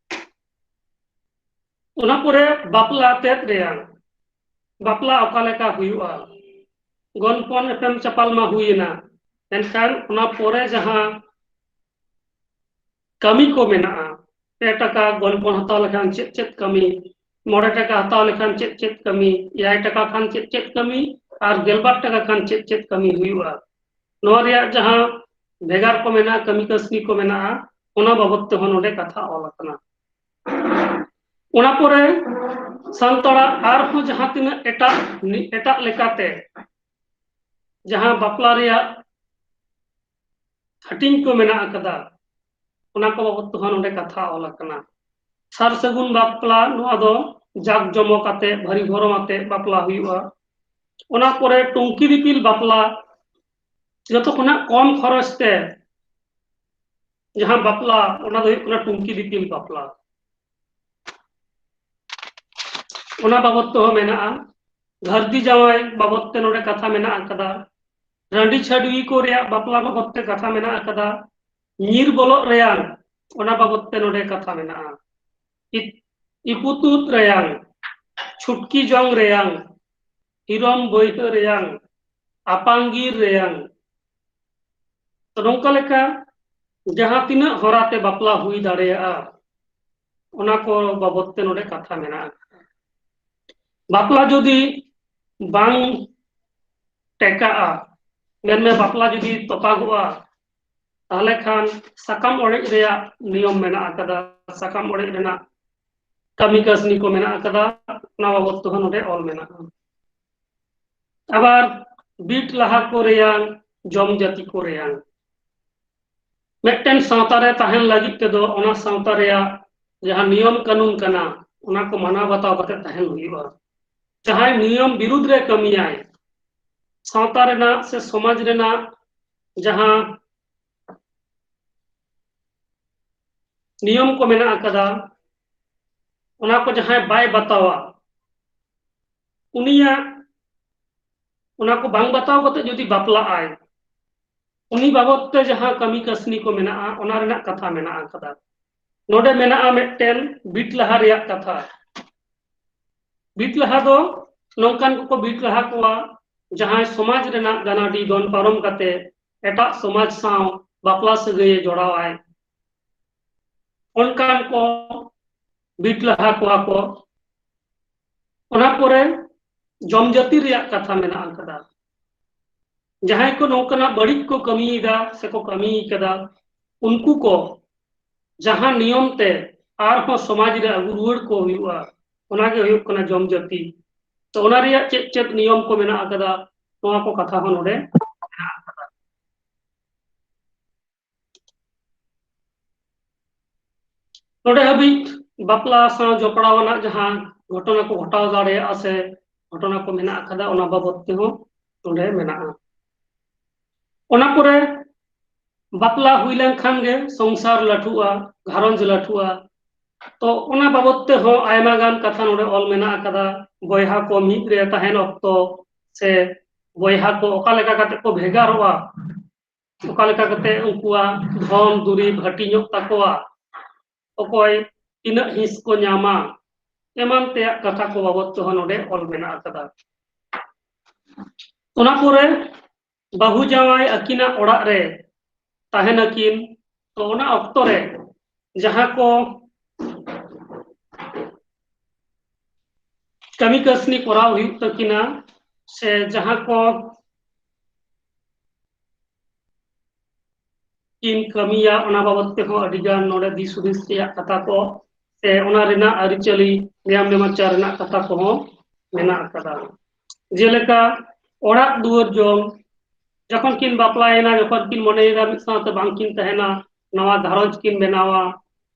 ᱚᱱᱟ ᱯᱚᱨᱮ ᱵᱟᱯᱞᱟ ᱛᱮᱫ ᱨᱮᱭᱟᱜ, ᱵᱟᱯᱞᱟ ᱚᱠᱟ ᱞᱮᱠᱟ ᱦᱩᱭᱩᱜᱼᱟ? ᱜᱚᱱᱯᱚᱱ ᱮᱯᱮᱢ ᱪᱟᱯᱟᱞ ᱢᱟ ᱦᱩᱭᱮᱱᱟ, ᱮᱱᱠᱷᱟᱱ ᱚᱱᱟ ᱯᱚᱨᱮ ᱡᱟᱦᱟᱸ ᱠᱟᱹᱢᱤ ᱠᱚ ᱢᱮᱱᱟᱜᱼᱟ, ᱯᱮ ᱴᱟᱠᱟ ᱜᱚᱱᱯᱚᱱ ᱦᱟᱛᱟᱣ ᱞᱮᱠᱷᱟᱱ ᱪᱮᱫ ᱪᱮᱫ ᱠᱟᱹᱢᱤ, ᱢᱚᱬᱮ ᱴᱟᱠᱟ ᱦᱟᱛᱟᱣ ᱞᱮᱠᱷᱟᱱ ᱪᱮᱫ ᱪᱮᱫ ᱠᱟᱹᱢᱤ, ᱮᱭᱟᱭ ᱴᱟᱠᱟ ᱠᱷᱟᱱ ᱪᱮᱫ ᱪᱮᱫ ᱠᱟᱹᱢᱤ, ᱟᱨ ᱜᱮᱞᱵᱟᱨ ᱴᱟᱠᱟ ᱠᱷᱟᱱ ᱪᱮᱫ ᱪᱮᱫ ᱠᱟᱹᱢᱤ ᱦᱩᱭᱩᱜᱼᱟ, ᱱᱚᱣᱟ ᱨᱮᱭᱟᱜ ᱡᱟᱦᱟᱸ ᱵᱷᱮᱜᱟᱨ ᱠᱚ ᱢᱮᱱᱟᱜᱼᱟ, ᱠᱟᱹᱢᱤ ᱠᱟᱹᱥᱱᱤ ᱠᱚ ᱢᱮᱱᱟᱜᱼᱟ, ᱚᱱᱟ ᱵᱟᱵᱚᱫ ᱛᱮᱦᱚᱸ ᱱᱚᱰᱮ ᱠᱟᱛᱷᱟ ᱚᱞ ᱟᱠᱟᱱᱟ᱾ ᱚᱱᱟ ᱯᱚᱨᱮ ᱥᱟᱱᱛᱟᱲᱟᱜ ᱟᱨᱦᱚᱸ ᱡᱟᱦᱟᱸ ᱛᱤᱱᱟᱹᱜ ᱮᱴᱟᱜ, ᱮᱴᱟᱜ ᱞᱮᱠᱟᱛᱮ ᱡᱟᱦᱟᱸ ᱵᱟᱯᱞᱟ ᱨᱮᱭᱟᱜ ᱦᱟᱹᱴᱤᱧ ᱠᱚ ᱢᱮᱱᱟᱜ ᱟᱠᱟᱫᱟ, ᱚᱱᱟ ᱠᱚ ᱵᱟᱵᱚᱫ ᱛᱮᱦᱚᱸ ᱱᱚᱰᱮ ᱠᱟᱛᱷᱟ ᱚᱞ ᱟᱠᱟᱱᱟ᱾ ᱥᱟᱨ ᱥᱟᱹᱜᱩᱱ ᱵᱟᱯᱞᱟ, ᱱᱚᱣᱟ ᱫᱚ ᱡᱟᱠ ᱡᱚᱢᱚᱠ ᱟᱛᱮ, ᱵᱷᱟᱹᱨᱤ ᱵᱷᱚᱨᱚᱢ ᱟᱛᱮ ᱵᱟᱯᱞᱟ ᱦᱩᱭᱩᱜᱼᱟ᱾ ᱚᱱᱟ ᱯᱚᱨᱮ ᱴᱩᱝᱠᱤ ᱫᱤᱯᱤᱞ ᱵᱟᱯᱞᱟ, ᱡᱚᱛᱚ ᱠᱷᱚᱱᱟᱜ ᱠᱚᱢ ᱠᱷᱚᱨᱚᱪ ᱛᱮ ᱡᱟᱦᱟᱸ ᱵᱟᱯᱞᱟ, ᱚᱱᱟ ᱫᱚ ᱦᱩᱭᱩᱜ ᱠᱟᱱᱟ ᱴᱩᱝᱠᱤ ᱫᱤᱯᱤᱞ ᱵᱟᱯᱞᱟ᱾ ᱚᱱᱟ ᱵᱟᱵᱚᱫ ᱛᱮᱦᱚᱸ ᱢᱮᱱᱟᱜᱼᱟ᱾ ᱜᱷᱟᱹᱨᱫᱤ ᱡᱟᱶᱟᱭ ᱵᱟᱵᱚᱫ ᱛᱮ ᱱᱚᱰᱮ ᱠᱟᱛᱷᱟ ᱢᱮᱱᱟᱜ ᱟᱠᱟᱫᱟ᱾ ᱨᱟᱺᱰᱤ ᱪᱷᱟᱹᱰᱣᱤ ᱠᱚ ᱨᱮᱭᱟᱜ ᱵᱟᱯᱞᱟ ᱵᱟᱵᱚᱫ ᱛᱮ ᱠᱟᱛᱷᱟ ᱢᱮᱱᱟᱜ ᱟᱠᱟᱫᱟ᱾ ᱧᱤᱨ ᱵᱚᱞᱚᱜ ᱨᱮᱭᱟᱝ, ᱚᱱᱟ ᱵᱟᱵᱚᱫ ᱛᱮ ᱱᱚᱰᱮ ᱠᱟᱛᱷᱟ ᱢᱮᱱᱟᱜᱼᱟ᱾ ᱤ-, ᱤᱯᱩᱛᱩᱫ ᱨᱮᱭᱟᱝ, ᱪᱷᱩᱴᱠᱤ ᱡᱚᱝ ᱨᱮᱭᱟᱝ, ᱦᱤᱨᱚᱢ ᱵᱟᱹᱭᱦᱟᱹ ᱨᱮᱭᱟᱝ, ᱟᱯᱟᱝᱜᱤᱨ ᱨᱮᱭᱟᱝ, ᱛᱚ, ᱱᱚᱝᱠᱟ ᱞᱮᱠᱟ ᱡᱟᱦᱟᱸ ᱛᱤᱱᱟᱹᱜ ᱦᱚᱨᱟ ᱛᱮ ᱵᱟᱯᱞᱟ ᱦᱩᱭ ᱫᱟᱲᱮᱭᱟᱜᱼᱟ, ᱚᱱᱟ ᱠᱚ ᱵᱟᱵᱚᱫ ᱛᱮ ᱱᱚᱰᱮ ᱠᱟᱛᱷᱟ ᱢᱮᱱᱟᱜ ᱟᱠᱟᱫᱟ᱾ ᱵᱟᱯᱞᱟ ᱡᱩᱫᱤ ᱵᱟᱝ ᱴᱮᱠᱟᱜᱼᱟ, ᱢᱮᱱᱢᱮ ᱵᱟᱯᱞᱟ ᱡᱩᱫᱤ ᱛᱚᱯᱟᱜᱚᱜᱼᱟ, ᱛᱟᱦᱚᱞᱮ ᱠᱷᱟᱱ ᱥᱟᱠᱟᱢ ᱚᱲᱮᱡ ᱨᱮᱭᱟᱜ ᱱᱤᱭᱚᱢ ᱢᱮᱱᱟᱜ ᱟᱠᱟᱫᱟ᱾ ᱥᱟᱠᱟᱢ ᱚᱲᱮᱡ ᱨᱮᱱᱟᱜ ᱠᱟᱹᱢᱤ ᱠᱟᱹᱥᱱᱤ ᱠᱚ ᱢᱮᱱᱟᱜ ᱟᱠᱟᱫᱟ, ᱚᱱᱟ ᱵᱟᱵᱚᱫ ᱛᱮᱦᱚᱸ ᱱᱚᱰᱮ ᱚᱞ ᱢᱮᱱᱟᱜᱼᱟ᱾ ᱟᱵᱟᱨ ᱵᱤᱴ ᱞᱟᱦᱟ ᱠᱚ ᱨᱮᱭᱟᱝ, ᱡᱚᱢ ᱡᱟᱹᱛᱤ ᱠᱚ ᱨᱮᱭᱟᱝ, ᱢᱤᱫᱴᱮᱱ ᱥᱟᱶᱛᱟ ᱨᱮ ᱛᱟᱦᱮᱱ ᱞᱟᱹᱜᱤᱫ ᱛᱮᱫᱚ ᱚᱱᱟ ᱥᱟᱶᱛᱟ ᱨᱮᱭᱟᱜ ᱡᱟᱦᱟᱸ ᱱᱤᱭᱚᱢ ᱠᱟᱹᱱᱩᱱ ᱠᱟᱱᱟ, ᱚᱱᱟ ᱠᱚ ᱢᱟᱱᱟᱣ ᱵᱟᱛᱟᱣ ᱠᱟᱛᱮ ᱛᱟᱦᱮᱱ ᱦᱩᱭᱩᱜᱼᱟ᱾ ᱡᱟᱦᱟᱸᱭ ᱱᱤᱭᱚᱢ ᱵᱤᱨᱩᱫᱽ ᱨᱮ ᱠᱟᱹᱢᱤᱭᱟᱭ, ᱥᱟᱶᱛᱟ ᱨᱮᱱᱟᱜ ᱥᱮ ᱥᱚᱢᱟᱡᱽ ᱨᱮᱱᱟᱜ ᱡᱟᱦᱟᱸ ᱱᱤᱭᱚᱢ ᱠᱚ ᱢᱮᱱᱟᱜ ᱟᱠᱟᱫᱟ, ᱚᱱᱟ ᱠᱚ ᱡᱟᱦᱟᱸᱭ ᱵᱟᱭ ᱵᱟᱛᱟᱣᱟ, ᱩᱱᱤᱭᱟᱜ ᱚᱱᱟ ᱠᱚ ᱵᱟᱝ ᱵᱟᱛᱟᱣ ᱠᱟᱛᱮ ᱡᱩᱫᱤ ᱵᱟᱯᱞᱟᱜ ᱟᱭ, ᱩᱱᱤ ᱵᱟᱵᱚᱫ ᱛᱮ ᱡᱟᱦᱟᱸ ᱠᱟᱹᱢᱤ ᱠᱟᱹᱥᱱᱤ ᱠᱚ ᱢᱮᱱᱟᱜᱼᱟ, ᱚᱱᱟ ᱨᱮᱱᱟᱜ ᱠᱟᱛᱷᱟ ᱢᱮᱱᱟᱜ ᱟᱠᱟᱫᱟ᱾ ᱱᱚᱰᱮ ᱢᱮᱱᱟᱜᱼᱟ ᱢᱤᱫᱴᱮᱱ ᱵᱤᱴ ᱞᱟᱦᱟ ᱨᱮᱭᱟᱜ ᱠᱟᱛᱷᱟ᱾ ᱵᱤᱴ ᱞᱟᱦᱟ ᱫᱚ ᱱᱚᱝᱠᱟᱱ ᱠᱚᱠᱚ ᱵᱤᱴ ᱞᱟᱦᱟ ᱠᱚᱣᱟ, ᱡᱟᱦᱟᱸᱭ ᱥᱚᱢᱟᱡᱽ ᱨᱮᱱᱟᱜ ᱜᱟᱱᱟᱰᱤ ᱫᱚᱱ ᱯᱟᱨᱚᱢ ᱠᱟᱛᱮ ᱮᱴᱟᱜ ᱥᱚᱢᱟᱡᱽ ᱥᱟᱶ ᱵᱟᱯᱞᱟ ᱥᱟᱹᱜᱟᱹᱭᱮ ᱡᱚᱲᱟᱣᱟᱭ, ᱚᱱᱠᱟᱱ ᱠᱚ ᱵᱤᱴ ᱞᱟᱦᱟ ᱠᱚᱣᱟ ᱠᱚ᱾ ᱚᱱᱟ ᱯᱚᱨᱮ ᱡᱚᱢ ᱡᱟᱹᱛᱤ ᱨᱮᱭᱟᱜ ᱠᱟᱛᱷᱟ ᱢᱮᱱᱟᱜ ᱟᱠᱟᱫᱟ᱾ ᱡᱟᱦᱟᱸᱭ ᱠᱚ ᱱᱚᱝᱠᱟᱱᱟᱜ ᱵᱟᱹᱲᱤᱡ ᱠᱚ ᱠᱟᱹᱢᱤᱭᱮᱫᱟ ᱥᱮᱠᱚ ᱠᱟᱹᱢᱤ ᱠᱟᱫᱟ, ᱩᱱᱠᱩ ᱠᱚ ᱡᱟᱦᱟᱸ ᱱᱤᱭᱚᱢ ᱛᱮ ᱟᱨᱦᱚᱸ ᱥᱚᱢᱟᱡᱽ ᱨᱮ ᱟᱹᱜᱩ ᱨᱩᱣᱟᱹᱲ ᱠᱚ ᱦᱩᱭᱩᱜᱼᱟ, ᱚᱱᱟᱜᱮ ᱦᱩᱭᱩᱜ ᱠᱟᱱᱟ ᱡᱚᱢ ᱡᱟᱹᱛᱤ᱾ ᱛᱚ, ᱚᱱᱟ ᱨᱮᱭᱟᱜ ᱪᱮᱫ ᱪᱮᱫ ᱱᱤᱭᱚᱢ ᱠᱚ ᱢᱮᱱᱟᱜ ᱟᱠᱟᱫᱟ, ᱱᱚᱣᱟ ᱠᱚ ᱠᱟᱛᱷᱟ ᱦᱚᱸ ᱱᱚᱰᱮ ᱢᱮᱱᱟᱜ ᱟᱠᱟᱫᱟ᱾ ᱱᱚᱰᱮ ᱦᱟᱹᱵᱤᱡ ᱵᱟᱯᱞᱟ ᱥᱟᱶ ᱡᱚᱯᱲᱟᱣ ᱟᱱᱟᱜ ᱡᱟᱦᱟᱸ ᱜᱷᱚᱴᱚᱱᱟ ᱠᱚ ᱜᱷᱚᱴᱟᱣ ᱫᱟᱲᱮᱭᱟᱜᱼᱟ ᱥᱮ ᱜᱷᱚᱴᱚᱱᱟ ᱠᱚ ᱢᱮᱱᱟᱜ ᱟᱠᱟᱫᱟ, ᱚᱱᱟ ᱵᱟᱵᱚᱫ ᱛᱮᱦᱚᱸ ᱱᱚᱰᱮ ᱢᱮᱱᱟᱜᱼᱟ᱾ ᱚᱱᱟ ᱯᱚᱨᱮ ᱵᱟᱯᱞᱟ ᱦᱩᱭ ᱞᱮᱱᱠᱷᱟᱱ ᱜᱮ ᱥᱚᱝᱥᱟᱨ ᱞᱟᱹᱴᱷᱩᱜᱼᱟ, ᱜᱷᱟᱨᱚᱸᱡᱽ ᱞᱟᱹᱴᱷᱩᱜᱼᱟ᱾ ᱛᱚ, ᱚᱱᱟ ᱵᱟᱵᱚᱫ ᱛᱮᱦᱚᱸ ᱟᱭᱢᱟ ᱜᱟᱱ ᱠᱟᱛᱷᱟ ᱱᱚᱰᱮ ᱚᱞ ᱢᱮᱱᱟᱜ ᱟᱠᱟᱫᱟ᱾ ᱵᱚᱭᱦᱟ ᱠᱚ ᱢᱤᱫ ᱨᱮ ᱛᱟᱦᱮᱱ ᱚᱠᱛᱚ ᱥᱮ ᱵᱚᱭᱦᱟ ᱠᱚ ᱚᱠᱟ ᱞᱮᱠᱟ ᱠᱟᱛᱮ ᱠᱚ ᱵᱷᱮᱜᱟᱨᱚᱜᱼᱟ, ᱚᱠᱟ ᱞᱮᱠᱟ ᱠᱟᱛᱮ ᱩᱱᱠᱩᱣᱟᱜ ᱫᱷᱚᱱ ᱫᱩᱨᱤᱵᱽ ᱦᱟᱹᱴᱤᱧᱚᱜ ᱛᱟᱠᱚᱣᱟ, ᱚᱠᱚᱭ ᱛᱤᱱᱟᱹᱜ ᱦᱤᱸᱥ ᱠᱚ ᱧᱟᱢᱟ, ᱮᱢᱟᱱ ᱛᱮᱭᱟᱜ ᱠᱟᱛᱷᱟ ᱠᱚ ᱵᱟᱵᱚᱫ ᱛᱮᱦᱚᱸ ᱱᱚᱰᱮ ᱚᱞ ᱢᱮᱱᱟᱜ ᱟᱠᱟᱫᱟ᱾ ᱚᱱᱟ ᱯᱚᱨᱮ ᱵᱟᱹᱦᱩ ᱡᱟᱶᱟᱭ ᱟᱹᱠᱤᱱᱟᱜ ᱚᱲᱟᱜ ᱨᱮ ᱛᱟᱦᱮᱱᱟᱠᱤᱱ, ᱛᱚ, ᱚᱱᱟ ᱚᱠᱛᱚ ᱨᱮ ᱡᱟᱦᱟᱸ ᱠᱚ ᱠᱟᱹᱢᱤ ᱠᱟᱹᱥᱱᱤ ᱠᱚᱨᱟᱣ ᱦᱩᱭᱩᱜ ᱛᱟᱹᱠᱤᱱᱟ ᱥᱮ ᱡᱟᱦᱟᱸ ᱠᱚ ᱠᱤᱱ ᱠᱟᱹᱢᱤᱭᱟ, ᱚᱱᱟ ᱵᱟᱵᱚᱫ ᱛᱮᱦᱚᱸ ᱟᱹᱰᱤ ᱜᱟᱱ ᱱᱚᱰᱮ ᱫᱤᱥ ᱦᱩᱫᱤᱥ ᱨᱮᱭᱟᱜ ᱠᱟᱛᱷᱟ ᱠᱚ ᱥᱮ ᱚᱱᱟ ᱨᱮᱱᱟᱜ ᱟᱹᱨᱤᱪᱟᱹᱞᱤ, ᱱᱮᱭᱟᱢ ᱱᱮᱢᱟᱪᱟᱨ ᱨᱮᱱᱟᱜ ᱠᱟᱛᱷᱟ ᱠᱚᱦᱚᱸ ᱢᱮᱱᱟᱜ ᱟᱠᱟᱫᱟ᱾ ᱡᱮᱞᱮᱠᱟ ᱚᱲᱟᱜ ᱫᱩᱣᱟᱹᱨ ᱡᱚᱝ, ᱡᱚᱠᱷᱚᱱ ᱠᱤᱱ ᱵᱟᱯᱞᱟᱭᱮᱱᱟ, ᱡᱚᱠᱷᱚᱱ ᱠᱤᱱ ᱢᱚᱱᱮᱭᱮᱫᱟ ᱢᱤᱫ ᱥᱟᱶᱛᱮ ᱵᱟᱝ ᱠᱤᱱ ᱛᱟᱦᱮᱱᱟ, ᱱᱟᱣᱟ ᱜᱷᱟᱨᱚᱸᱡᱽ ᱠᱤᱱ ᱵᱮᱱᱟᱣᱟ,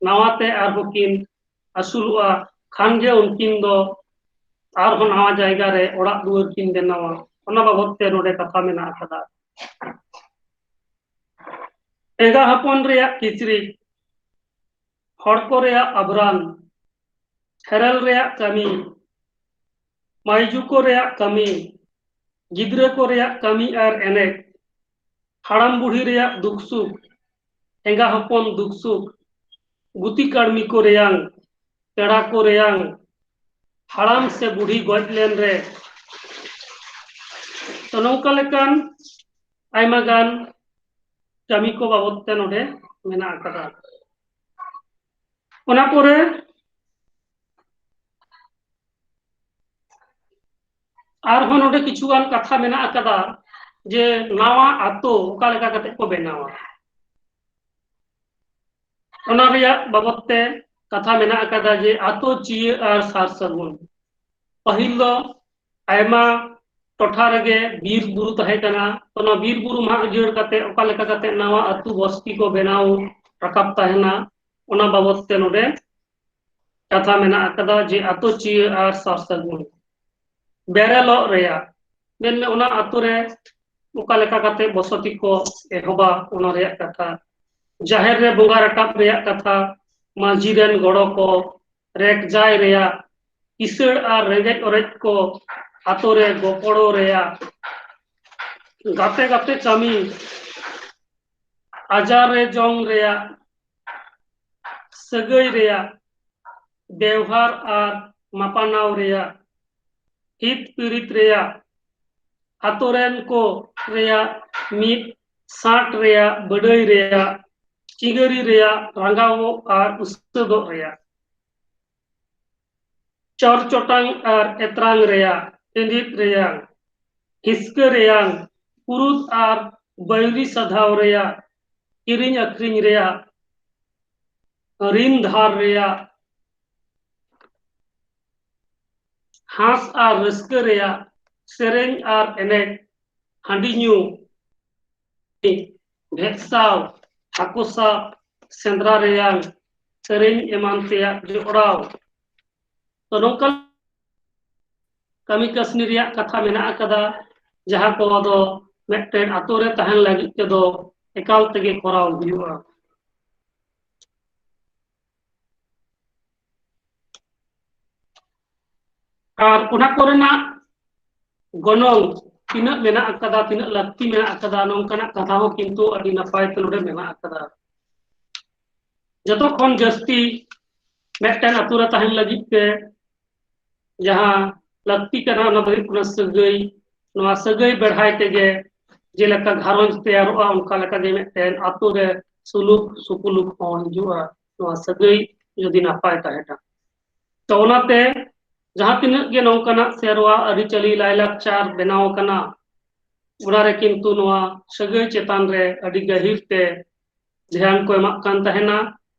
ᱱᱟᱣᱟᱛᱮ ᱟᱨᱦᱚᱸ ᱠᱤᱱ ᱟᱹᱥᱩᱞᱚᱜᱼᱟ, ᱠᱷᱟᱱ ᱜᱮ ᱩᱱᱠᱤᱱ ᱫᱚ ᱟᱨᱦᱚᱸ ᱱᱟᱣᱟ ᱡᱟᱭᱜᱟ ᱨᱮ ᱚᱲᱟᱜ ᱫᱩᱣᱟᱹᱨ ᱠᱤᱱ ᱵᱮᱱᱟᱣᱟ᱾ ᱚᱱᱟ ᱵᱟᱵᱚᱫ ᱛᱮ ᱱᱚᱰᱮ ᱠᱟᱛᱷᱟ ᱢᱮᱱᱟᱜ ᱟᱠᱟᱫᱟ᱾ ᱮᱸᱜᱟ ᱦᱚᱯᱚᱱ ᱨᱮᱭᱟᱜ ᱠᱤᱪᱨᱤᱡ, ᱦᱚᱲ ᱠᱚ ᱨᱮᱭᱟᱜ ᱟᱵᱷᱨᱟᱱ, ᱦᱮᱨᱮᱞ ᱨᱮᱭᱟᱜ ᱠᱟᱹᱢᱤ, ᱢᱟᱹᱭᱡᱩ ᱠᱚ ᱨᱮᱭᱟᱜ ᱠᱟᱹᱢᱤ, ᱜᱤᱫᱽᱨᱟᱹ ᱠᱚ ᱨᱮᱭᱟᱜ ᱠᱟᱹᱢᱤ ᱟᱨ ᱮᱱᱮᱡ, ᱦᱟᱲᱟᱢ ᱵᱩᱲᱦᱤ ᱨᱮᱭᱟᱜ ᱫᱩᱠ ᱥᱩᱠ, ᱮᱸᱜᱟ ᱦᱚᱯᱚᱱ ᱫᱩᱠ ᱥᱩᱠ, ᱜᱩᱛᱤ ᱠᱟᱹᱲᱢᱤ ᱠᱚ ᱨᱮᱭᱟᱝ, ᱯᱮᱲᱟ ᱠᱚ ᱨᱮᱭᱟᱝ, ᱦᱟᱲᱟᱢ ᱥᱮ ᱵᱩᱲᱦᱤ ᱜᱚᱡ ᱞᱮᱱ ᱨᱮ, ᱛᱚ ᱱᱚᱝᱠᱟ ᱞᱮᱠᱟᱱ ᱟᱭᱢᱟ ᱜᱟᱱ ᱠᱟᱹᱢᱤ ᱠᱚ ᱵᱟᱵᱚᱛ ᱛᱮ ᱱᱚᱰᱮ ᱢᱮᱱᱟᱜ ᱟᱠᱟᱫᱟ᱾ ᱚᱱᱟ ᱯᱚᱨᱮ ᱟᱨᱦᱚᱸ ᱱᱚᱰᱮ ᱠᱤᱪᱷᱩ ᱜᱟᱱ ᱠᱟᱛᱷᱟ ᱢᱮᱱᱟᱜ ᱟᱠᱟᱫᱟ ᱡᱮ ᱱᱟᱣᱟ ᱟᱛᱳ ᱚᱠᱟ ᱞᱮᱠᱟ ᱠᱟᱛᱮ ᱠᱚ ᱵᱮᱱᱟᱣᱟ, ᱚᱱᱟ ᱨᱮᱭᱟᱜ ᱵᱟᱵᱚᱛ ᱛᱮ ᱠᱟᱛᱷᱟ ᱢᱮᱱᱟᱜ ᱟᱠᱟᱫᱟ ᱡᱮ ᱟᱛᱳ ᱪᱤᱭᱟᱹ ᱟᱨ ᱥᱟᱨ ᱥᱟᱹᱜᱩᱱ᱾ ᱯᱟᱹᱦᱤᱞ ᱫᱚ ᱟᱭᱢᱟ ᱴᱚᱴᱷᱟ ᱨᱮᱜᱮ ᱵᱤᱨ ᱵᱩᱨᱩ ᱛᱟᱦᱮᱸ ᱠᱟᱱᱟ᱾ ᱚᱱᱟ ᱵᱤᱨ ᱵᱩᱨᱩ ᱢᱟᱜ ᱩᱡᱟᱹᱲ ᱠᱟᱛᱮ ᱚᱠᱟ ᱞᱮᱠᱟ ᱠᱟᱛᱮ ᱱᱟᱣᱟ ᱟᱹᱛᱩ ᱵᱚᱥᱛᱤ ᱠᱚ ᱵᱮᱱᱟᱣ ᱨᱟᱠᱟᱵ ᱛᱟᱦᱮᱱᱟ, ᱚᱱᱟ ᱵᱟᱵᱚᱛ ᱛᱮ ᱱᱚᱰᱮ ᱠᱟᱛᱷᱟ ᱢᱮᱱᱟᱜ ᱟᱠᱟᱫᱟ ᱡᱮ ᱟᱛᱳ ᱪᱤᱭᱟᱹ ᱟᱨ ᱥᱟᱨ ᱥᱟᱹᱜᱩᱱ᱾ ᱵᱮᱨᱮᱞᱚᱜ ᱨᱮᱭᱟᱜ, ᱢᱮᱱᱢᱮ ᱚᱱᱟ ᱟᱛᱳ ᱨᱮ ᱚᱠᱟ ᱞᱮᱠᱟ ᱠᱟᱛᱮ ᱵᱚᱥᱚᱛᱤ ᱠᱚ ᱮᱦᱚᱵᱟ, ᱚᱱᱟ ᱨᱮᱭᱟᱜ ᱠᱟᱛᱷᱟ᱾ ᱡᱟᱦᱮᱨ ᱨᱮ ᱵᱚᱸᱜᱟ ᱨᱟᱠᱟᱵ ᱨᱮᱭᱟᱜ ᱠᱟᱛᱷᱟ, ᱢᱟᱹᱡᱷᱤ ᱨᱮᱱ ᱜᱚᱲᱚ ᱠᱚ, ᱨᱮᱠ ᱡᱟᱭ ᱨᱮᱭᱟᱜ, ᱠᱤᱥᱟᱹᱬ ᱟᱨ ᱨᱮᱸᱜᱮᱡ ᱚᱨᱮᱡ ᱠᱚ ᱟᱛᱳ ᱨᱮ ᱜᱚᱯᱚᱲᱚ ᱨᱮᱭᱟᱜ, ᱜᱟᱛᱮ ᱜᱟᱛᱮ ᱠᱟᱹᱢᱤ, ᱟᱡᱟᱨ ᱨᱮ ᱡᱚᱝ ᱨᱮᱭᱟᱜ, ᱥᱟᱹᱜᱟᱹᱭ ᱨᱮᱭᱟᱜ, ᱵᱮᱣᱦᱟᱨ ᱟᱨ ᱢᱟᱯᱟᱱᱟᱣ ᱨᱮᱭᱟᱜ, ᱦᱤᱛ ᱯᱤᱨᱤᱛ ᱨᱮᱭᱟᱜ, ᱟᱛᱳ ᱨᱮᱱ ᱠᱚ ᱨᱮᱭᱟᱜ ᱢᱤᱫ ᱥᱟᱸᱴ ᱨᱮᱭᱟᱜ, ᱵᱟᱹᱰᱟᱹᱭ ᱨᱮᱭᱟᱜ, ᱪᱤᱜᱟᱹᱨᱤ ᱨᱮᱭᱟᱜ, ᱨᱟᱸᱜᱟᱣᱚᱜ ᱟᱨ ᱩᱥᱟᱹᱫᱚᱜ ᱨᱮᱭᱟᱜ, ᱪᱚᱨ ᱪᱚᱴᱟᱝ ᱟᱨ ᱮᱛᱨᱟᱝ ᱨᱮᱭᱟᱜ, ᱦᱤᱸᱫᱤᱫ ᱨᱮᱭᱟᱜ, ᱦᱤᱥᱠᱟᱹ ᱨᱮᱭᱟᱜ, ᱯᱩᱨᱩᱫ ᱟᱨ ᱵᱟᱹᱭᱨᱤ ᱥᱟᱫᱷᱟᱣ ᱨᱮᱭᱟᱜ, ᱠᱤᱨᱤᱧ ᱟᱹᱠᱷᱨᱤᱧ ᱨᱮᱭᱟᱜ, ᱨᱤᱱ ᱫᱷᱟᱨ ᱨᱮᱭᱟᱜ, ᱦᱟᱸᱥ ᱟᱨ ᱨᱟᱹᱥᱠᱟᱹ ᱨᱮᱭᱟᱜ, ᱥᱮᱨᱮᱧ ᱟᱨ ᱮᱱᱮᱡ, ᱦᱟᱺᱰᱤ ᱧᱩ, ᱵᱷᱮᱫᱥᱟᱣ, ᱦᱟᱹᱠᱩ ᱥᱟᱵ, ᱥᱮᱸᱫᱽᱨᱟ ᱨᱮᱭᱟᱜ, ᱥᱮᱨᱮᱧ ᱮᱢᱟᱱ ᱛᱮᱭᱟᱜ ᱡᱚᱯᱲᱟᱣ᱾ ᱛᱚ ᱱᱚᱝᱠᱟ ᱠᱟᱹᱢᱤ ᱠᱟᱹᱥᱱᱤ ᱨᱮᱭᱟᱜ ᱠᱟᱛᱷᱟ ᱢᱮᱱᱟᱜ ᱟᱠᱟᱫᱟ, ᱡᱟᱦᱟᱸ ᱠᱚ ᱫᱚ ᱢᱤᱫᱴᱮᱱ ᱟᱛᱳ ᱨᱮ ᱛᱟᱦᱮᱱ ᱞᱟᱹᱜᱤᱫ ᱛᱮᱫᱚ ᱮᱠᱟᱞ ᱛᱮᱜᱮ ᱠᱚᱨᱟᱣ ᱦᱩᱭᱩᱜᱼᱟ᱾ ᱟᱨ ᱚᱱᱟ ᱠᱚᱨᱮᱱᱟᱜ ᱜᱚᱱᱚᱝ ᱛᱤᱱᱟᱹᱜ ᱢᱮᱱᱟᱜ ᱟᱠᱟᱫᱟ, ᱛᱤᱱᱟᱹᱜ ᱞᱟᱹᱠᱛᱤ ᱢᱮᱱᱟᱜ ᱟᱠᱟᱫᱟ, ᱱᱚᱝᱠᱟᱱᱟᱜ ᱠᱟᱛᱷᱟ ᱦᱚᱸ ᱠᱤᱱᱛᱩ ᱟᱹᱰᱤ ᱱᱟᱯᱟᱭ ᱛᱮ ᱱᱚᱰᱮ ᱢᱮᱱᱟᱜ ᱟᱠᱟᱫᱟ᱾ ᱡᱚᱛᱚ ᱠᱷᱚᱱ ᱡᱟᱹᱥᱛᱤ ᱢᱤᱫᱴᱮᱱ ᱟᱛᱳ ᱨᱮ ᱛᱟᱦᱮᱱ ᱞᱟᱹᱜᱤᱫ ᱛᱮ ᱡᱟᱦᱟᱸ ᱞᱟᱹᱠᱛᱤ ᱠᱟᱱᱟ, ᱚᱱᱟ ᱫᱚ ᱦᱩᱭᱩᱜ ᱠᱟᱱᱟ ᱥᱟᱹᱜᱟᱹᱭ᱾ ᱱᱚᱣᱟ ᱥᱟᱹᱜᱟᱹᱭ ᱵᱮᱲᱦᱟᱭ ᱛᱮᱜᱮ ᱡᱮᱞᱮᱠᱟ ᱜᱷᱟᱨᱚᱸᱡᱽ ᱛᱮᱭᱟᱨᱚᱜᱼᱟ, ᱚᱱᱠᱟ ᱞᱮᱠᱟᱜᱮ ᱢᱤᱫᱴᱮᱱ ᱟᱛᱳ ᱨᱮ ᱥᱩᱞᱩᱠ ᱥᱩᱯᱩᱞᱩᱠ ᱦᱚᱸ ᱦᱤᱡᱩᱜᱼᱟ, ᱱᱚᱣᱟ ᱥᱟᱹᱜᱟᱹᱭ ᱡᱩᱫᱤ ᱱᱟᱯᱟᱭ ᱛᱟᱦᱮᱱᱟ᱾ ᱛᱚ ᱚᱱᱟᱛᱮ ᱡᱟᱦᱟᱸ ᱛᱤᱱᱟᱹᱜ ᱜᱮ ᱱᱚᱝᱠᱟᱱᱟᱜ ᱥᱮᱨᱣᱟ, ᱟᱹᱨᱤᱪᱟᱹᱞᱤ, ᱞᱟᱭᱞᱟᱠᱪᱟᱨ ᱵᱮᱱᱟᱣ ᱟᱠᱟᱱᱟ, ᱚᱱᱟ ᱨᱮ ᱠᱤᱱᱛᱩ ᱱᱚᱣᱟ ᱥᱟᱹᱜᱟᱹᱭ ᱪᱮᱛᱟᱱ ᱨᱮ ᱟᱹᱰᱤ ᱜᱟᱹᱦᱤᱨ ᱛᱮ ᱫᱷᱮᱭᱟᱱ ᱠᱚ ᱮᱢᱟᱜ ᱠᱟᱱ ᱛᱟᱦᱮᱱᱟ᱾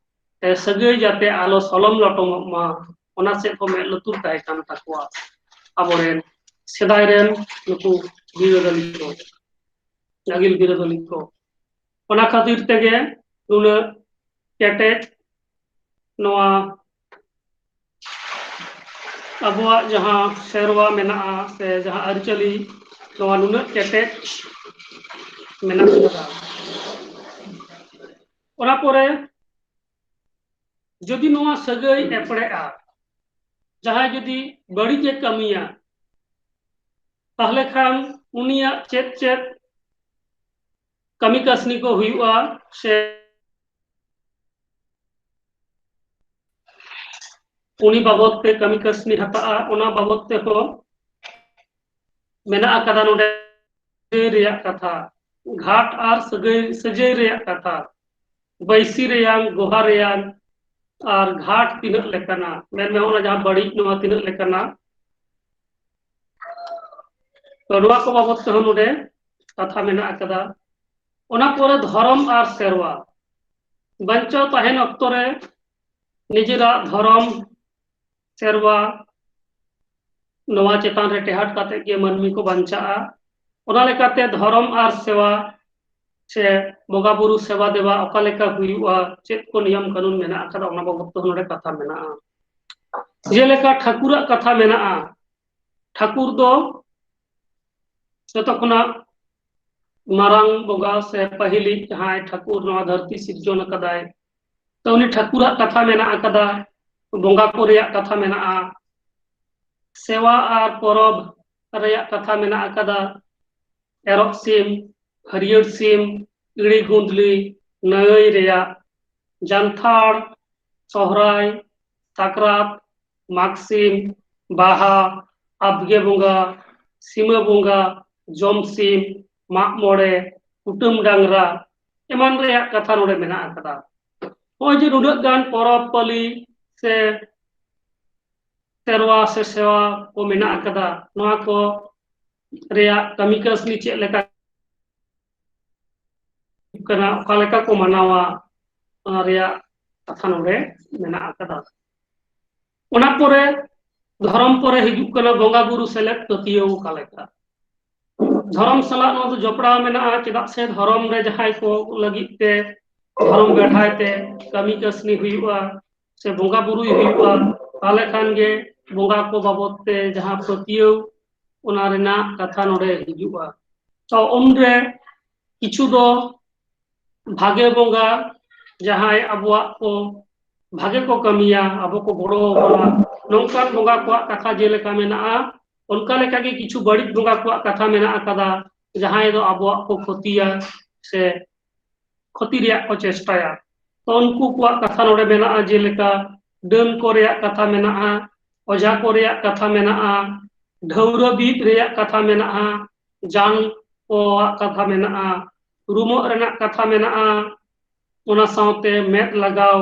ᱛᱮ ᱥᱟᱹᱜᱟᱹᱭ ᱡᱟᱛᱮ ᱟᱞᱚ ᱥᱚᱞᱚᱢ ᱞᱚᱴᱚᱢᱚᱜ ᱢᱟ, ᱚᱱᱟ ᱥᱮᱫ ᱠᱚ ᱢᱮᱫ ᱞᱩᱛᱩᱨ ᱛᱟᱦᱮᱸ ᱠᱟᱱ ᱛᱟᱠᱚᱣᱟ ᱟᱵᱚᱨᱮᱱ ᱥᱮᱫᱟᱭ ᱨᱮᱱ ᱱᱩᱠᱩ ᱵᱤᱨᱟᱹᱫᱟᱹᱞᱤ ᱠᱚ, ᱟᱹᱜᱤᱞ ᱵᱤᱨᱟᱹᱫᱟᱹᱞᱤ ᱠᱚ᱾ ᱚᱱᱟ ᱠᱷᱟᱹᱛᱤᱨ ᱛᱮᱜᱮ ᱱᱩᱱᱟᱹᱜ ᱠᱮᱴᱮᱡ ᱱᱚᱣᱟ ᱟᱵᱚᱣᱟᱜ ᱡᱟᱦᱟᱸ ᱥᱮᱨᱣᱟ ᱢᱮᱱᱟᱜᱼᱟ ᱥᱮ ᱡᱟᱦᱟᱸ ᱟᱹᱨᱤᱪᱟᱹᱞᱤ, ᱱᱚᱣᱟ ᱱᱩᱱᱟᱹᱜ ᱠᱮᱴᱮᱡ ᱢᱮᱱᱟᱜ ᱟᱠᱟᱫᱟ᱾ ᱚᱱᱟ ᱯᱚᱨᱮ ᱡᱩᱫᱤ ᱱᱚᱣᱟ ᱥᱟᱹᱜᱟᱹᱭ ᱮᱯᱲᱮᱜᱼᱟ, ᱡᱟᱦᱟᱸᱭ ᱡᱩᱫᱤ ᱵᱟᱹᱲᱤᱡ ᱮ ᱠᱟᱹᱢᱤᱭᱟ, ᱛᱟᱦᱞᱮ ᱠᱷᱟᱱ ᱩᱱᱤᱭᱟᱜ ᱪᱮᱫ ᱪᱮᱫ ᱠᱟᱹᱢᱤ ᱠᱟᱹᱥᱱᱤ ᱠᱚ ᱦᱩᱭᱩᱜᱼᱟ ᱥᱮ ᱩᱱᱤ ᱵᱟᱵᱚᱫ ᱛᱮ ᱠᱟᱹᱢᱤ ᱠᱟᱹᱥᱱᱤ ᱦᱟᱛᱟᱜᱼᱟ, ᱚᱱᱟ ᱵᱟᱵᱚᱫ ᱛᱮᱦᱚᱸ ᱢᱮᱱᱟᱜ ᱟᱠᱟᱫᱟ ᱱᱚᱰᱮ᱾ ᱥᱟᱹᱜᱟᱹᱭ ᱨᱮᱭᱟᱜ ᱠᱟᱛᱷᱟ, ᱜᱷᱟᱴ ᱟᱨ ᱥᱟᱹᱜᱟᱹᱭ, ᱥᱟᱹᱡᱟᱹᱭ ᱨᱮᱭᱟᱜ ᱠᱟᱛᱷᱟ, ᱵᱟᱹᱭᱥᱤ ᱨᱮᱭᱟᱝ, ᱜᱚᱦᱟ ᱨᱮᱭᱟᱝ, ᱟᱨ ᱜᱷᱟᱴ ᱛᱤᱱᱟᱹᱜ ᱞᱮᱠᱟᱱᱟ, ᱢᱮᱱᱢᱮ ᱚᱱᱟ ᱡᱟᱦᱟᱸ ᱵᱟᱹᱲᱤᱡ, ᱱᱚᱣᱟ ᱛᱤᱱᱟᱹᱜ ᱞᱮᱠᱟᱱᱟ, ᱛᱚ ᱱᱚᱣᱟ ᱠᱚ ᱵᱟᱵᱚᱫ ᱛᱮᱦᱚᱸ ᱱᱚᱰᱮ ᱠᱟᱛᱷᱟ ᱢᱮᱱᱟᱜ ᱟᱠᱟᱫᱟ᱾ ᱚᱱᱟ ᱯᱚᱨᱮ ᱫᱷᱚᱨᱚᱢ ᱟᱨ ᱥᱮᱨᱣᱟ, ᱵᱟᱧᱪᱟᱣ ᱛᱟᱦᱮᱱ ᱚᱠᱛᱚ ᱨᱮ ᱱᱤᱡᱮᱨᱟᱜ ᱫᱷᱚᱨᱚᱢ, ᱥᱮᱨᱣᱟ, ᱱᱚᱣᱟ ᱪᱮᱛᱟᱱ ᱨᱮ ᱴᱮᱦᱟᱴ ᱠᱟᱛᱮ ᱜᱮ ᱢᱟᱹᱱᱢᱤ ᱠᱚ ᱵᱟᱧᱪᱟᱜᱼᱟ᱾ ᱚᱱᱟ ᱞᱮᱠᱟᱛᱮ ᱫᱷᱚᱨᱚᱢ ᱟᱨ ᱥᱮᱣᱟ ᱥᱮ ᱵᱚᱸᱜᱟ ᱵᱩᱨᱩ ᱥᱮᱵᱟ ᱫᱮᱵᱟ ᱚᱠᱟ ᱞᱮᱠᱟ ᱦᱩᱭᱩᱜᱼᱟ, ᱪᱮᱫ ᱠᱚ ᱱᱤᱭᱚᱢ ᱠᱟᱹᱱᱩᱱ ᱢᱮᱱᱟᱜ ᱟᱠᱟᱫᱟ, ᱚᱱᱟ ᱵᱟᱵᱚᱫ ᱛᱮᱦᱚᱸ ᱱᱚᱰᱮ ᱠᱟᱛᱷᱟ ᱢᱮᱱᱟᱜᱼᱟ᱾ ᱡᱮᱞᱮᱠᱟ ᱴᱷᱟᱹᱠᱩᱨᱟᱜ ᱠᱟᱛᱷᱟ ᱢᱮᱱᱟᱜᱼᱟ, ᱴᱷᱟᱹᱠᱩᱨ ᱫᱚ ᱡᱚᱛᱚ ᱠᱷᱚᱱᱟᱜ ᱢᱟᱨᱟᱝ ᱵᱚᱸᱜᱟ ᱥᱮ ᱯᱟᱹᱦᱤᱞᱤᱡ ᱡᱟᱦᱟᱸᱭ ᱴᱷᱟᱹᱠᱩᱨ ᱱᱚᱣᱟ ᱫᱷᱟᱹᱨᱛᱤ ᱥᱤᱨᱡᱚᱱ ᱟᱠᱟᱫᱟᱭ, ᱛᱚ ᱩᱱᱤ ᱴᱷᱟᱹᱠᱩᱨᱟᱜ ᱠᱟᱛᱷᱟ ᱢᱮᱱᱟᱜ ᱟᱠᱟᱫᱟ, ᱵᱚᱸᱜᱟ ᱠᱚ ᱨᱮᱭᱟᱜ ᱠᱟᱛᱷᱟ ᱢᱮᱱᱟᱜᱼᱟ, ᱥᱮᱣᱟ ᱟᱨ ᱯᱚᱨᱚᱵᱽ ᱨᱮᱭᱟᱜ ᱠᱟᱛᱷᱟ ᱢᱮᱱᱟᱜ ᱟᱠᱟᱫᱟ᱾ ᱮᱨᱚᱜ ᱥᱤᱢ, ᱦᱟᱹᱨᱭᱟᱹᱲ ᱥᱤᱢ, ᱤᱲᱤ ᱜᱩᱸᱫᱽᱞᱤ, ᱱᱟᱹᱭ ᱨᱮᱭᱟᱜ ᱡᱟᱱᱛᱷᱟᱲ, ᱥᱚᱦᱨᱟᱭ, ᱥᱟᱠᱨᱟᱛ, ᱢᱟᱜᱽ ᱥᱤᱢ, ᱵᱟᱦᱟ, ᱟᱵᱜᱮ ᱵᱚᱸᱜᱟ, ᱥᱤᱢᱟᱹ ᱵᱚᱸᱜᱟ, ᱡᱚᱢ ᱥᱤᱢ, ᱢᱟᱜ ᱢᱚᱬᱮ, ᱠᱩᱴᱟᱹᱢ ᱰᱟᱝᱨᱟ ᱮᱢᱟᱱ ᱨᱮᱭᱟᱜ ᱠᱟᱛᱷᱟ ᱱᱚᱰᱮ ᱢᱮᱱᱟᱜ ᱟᱠᱟᱫᱟ᱾ ᱱᱚᱜᱼᱚᱭ ᱡᱮ ᱱᱩᱱᱟᱹᱜ ᱜᱟᱱ ᱯᱚᱨᱚᱵᱽ ᱯᱟᱹᱞᱤ ᱥᱮ ᱥᱮᱨᱣᱟ ᱥᱮ ᱥᱮᱣᱟ ᱠᱚ ᱢᱮᱱᱟᱜ ᱟᱠᱟᱫᱟ, ᱱᱚᱣᱟ ᱠᱚ ᱨᱮᱭᱟᱜ ᱠᱟᱹᱢᱤ ᱠᱟᱹᱥᱱᱤ ᱪᱮᱫ ᱞᱮᱠᱟ ᱠᱟᱱᱟ, ᱚᱠᱟ ᱞᱮᱠᱟ ᱠᱚ ᱢᱟᱱᱟᱣᱟ, ᱚᱱᱟ ᱨᱮᱭᱟᱜ ᱠᱟᱛᱷᱟ ᱱᱚᱰᱮ ᱢᱮᱱᱟᱜ ᱟᱠᱟᱫᱟ᱾ ᱚᱱᱟ ᱯᱚᱨᱮ ᱫᱷᱚᱨᱚᱢ ᱯᱚᱨᱮ ᱦᱤᱡᱩᱜ ᱠᱟᱱᱟ ᱵᱚᱸᱜᱟ ᱵᱩᱨᱩ ᱥᱮᱞᱮᱫ ᱯᱟᱹᱛᱭᱟᱹᱣ ᱚᱠᱟ ᱞᱮᱠᱟ᱾ ᱫᱷᱚᱨᱚᱢ ᱥᱟᱞᱟᱜ ᱱᱚᱣᱟ ᱫᱚ ᱡᱚᱯᱲᱟᱣ ᱢᱮᱱᱟᱜᱼᱟ, ᱪᱮᱫᱟᱜ ᱥᱮ ᱫᱷᱚᱨᱚᱢ ᱨᱮ ᱡᱟᱦᱟᱸᱭ ᱠᱚ ᱞᱟᱹᱜᱤᱫ ᱛᱮ ᱫᱷᱚᱨᱚᱢ ᱵᱮᱲᱦᱟᱭ ᱛᱮ ᱠᱟᱹᱢᱤ ᱠᱟᱹᱥᱱᱤ ᱦᱩᱭᱩᱜᱼᱟ ᱥᱮ ᱵᱚᱸᱜᱟ ᱵᱩᱨᱩᱭ ᱦᱩᱭᱩᱜᱼᱟ, ᱛᱟᱦᱚᱞᱮ ᱠᱷᱟᱱ ᱜᱮ ᱵᱚᱸᱜᱟ ᱠᱚ ᱵᱟᱵᱚᱫ ᱛᱮ ᱡᱟᱦᱟᱸ ᱯᱟᱹᱛᱭᱟᱹᱣ, ᱚᱱᱟ ᱨᱮᱱᱟᱜ ᱠᱟᱛᱷᱟ ᱱᱚᱰᱮ ᱦᱤᱡᱩᱜᱼᱟ᱾ ᱛᱚ ᱩᱱᱨᱮ ᱠᱤᱪᱷᱩ ᱫᱚ ᱵᱷᱟᱜᱮ ᱵᱚᱸᱜᱟ, ᱡᱟᱦᱟᱸᱭ ᱟᱵᱚᱣᱟᱜ ᱠᱚ ᱵᱷᱟᱜᱮ ᱠᱚ ᱠᱟᱹᱢᱤᱭᱟ, ᱟᱵᱚ ᱠᱚ ᱜᱚᱲᱚ ᱟᱵᱚᱱᱟ, ᱱᱚᱝᱠᱟᱱ ᱵᱚᱸᱜᱟ ᱠᱚᱣᱟᱜ ᱠᱟᱛᱷᱟ ᱡᱮᱞᱮᱠᱟ ᱢᱮᱱᱟᱜᱼᱟ, ᱚᱱᱠᱟ ᱞᱮᱠᱟᱜᱮ ᱠᱤᱪᱷᱩ ᱵᱟᱹᱲᱤᱡ ᱵᱚᱸᱜᱟ ᱠᱚᱣᱟᱜ ᱠᱟᱛᱷᱟ ᱢᱮᱱᱟᱜ ᱟᱠᱟᱫᱟ, ᱡᱟᱦᱟᱸᱭ ᱫᱚ ᱟᱵᱚᱣᱟᱜ ᱠᱚ ᱠᱷᱚᱛᱤᱭᱟ ᱥᱮ ᱠᱷᱚᱛᱤ ᱨᱮᱭᱟᱜ ᱠᱚ ᱪᱮᱥᱴᱟᱭᱟ᱾ ᱛᱚ ᱩᱱᱠᱩ ᱠᱚᱣᱟᱜ ᱠᱟᱛᱷᱟ ᱱᱚᱰᱮ ᱢᱮᱱᱟᱜᱼᱟ, ᱡᱮᱞᱮᱠᱟ ᱰᱟᱹᱱ ᱠᱚ ᱨᱮᱭᱟᱜ ᱠᱟᱛᱷᱟ ᱢᱮᱱᱟᱜᱼᱟ, ᱚᱡᱷᱟ ᱠᱚ ᱨᱮᱭᱟᱜ ᱠᱟᱛᱷᱟ ᱢᱮᱱᱟᱜᱼᱟ, ᱰᱷᱟᱹᱣᱨᱟᱹ ᱵᱤᱫ ᱨᱮᱭᱟᱜ ᱠᱟᱛᱷᱟ ᱢᱮᱱᱟᱜᱼᱟ, ᱡᱟᱝ ᱠᱚᱣᱟᱜ ᱠᱟᱛᱷᱟ ᱢᱮᱱᱟᱜᱼᱟ, ᱨᱩᱢᱚᱜ ᱨᱮᱱᱟᱜ ᱠᱟᱛᱷᱟ ᱢᱮᱱᱟᱜᱼᱟ, ᱚᱱᱟ ᱥᱟᱶᱛᱮ ᱢᱮᱫ ᱞᱟᱜᱟᱣ,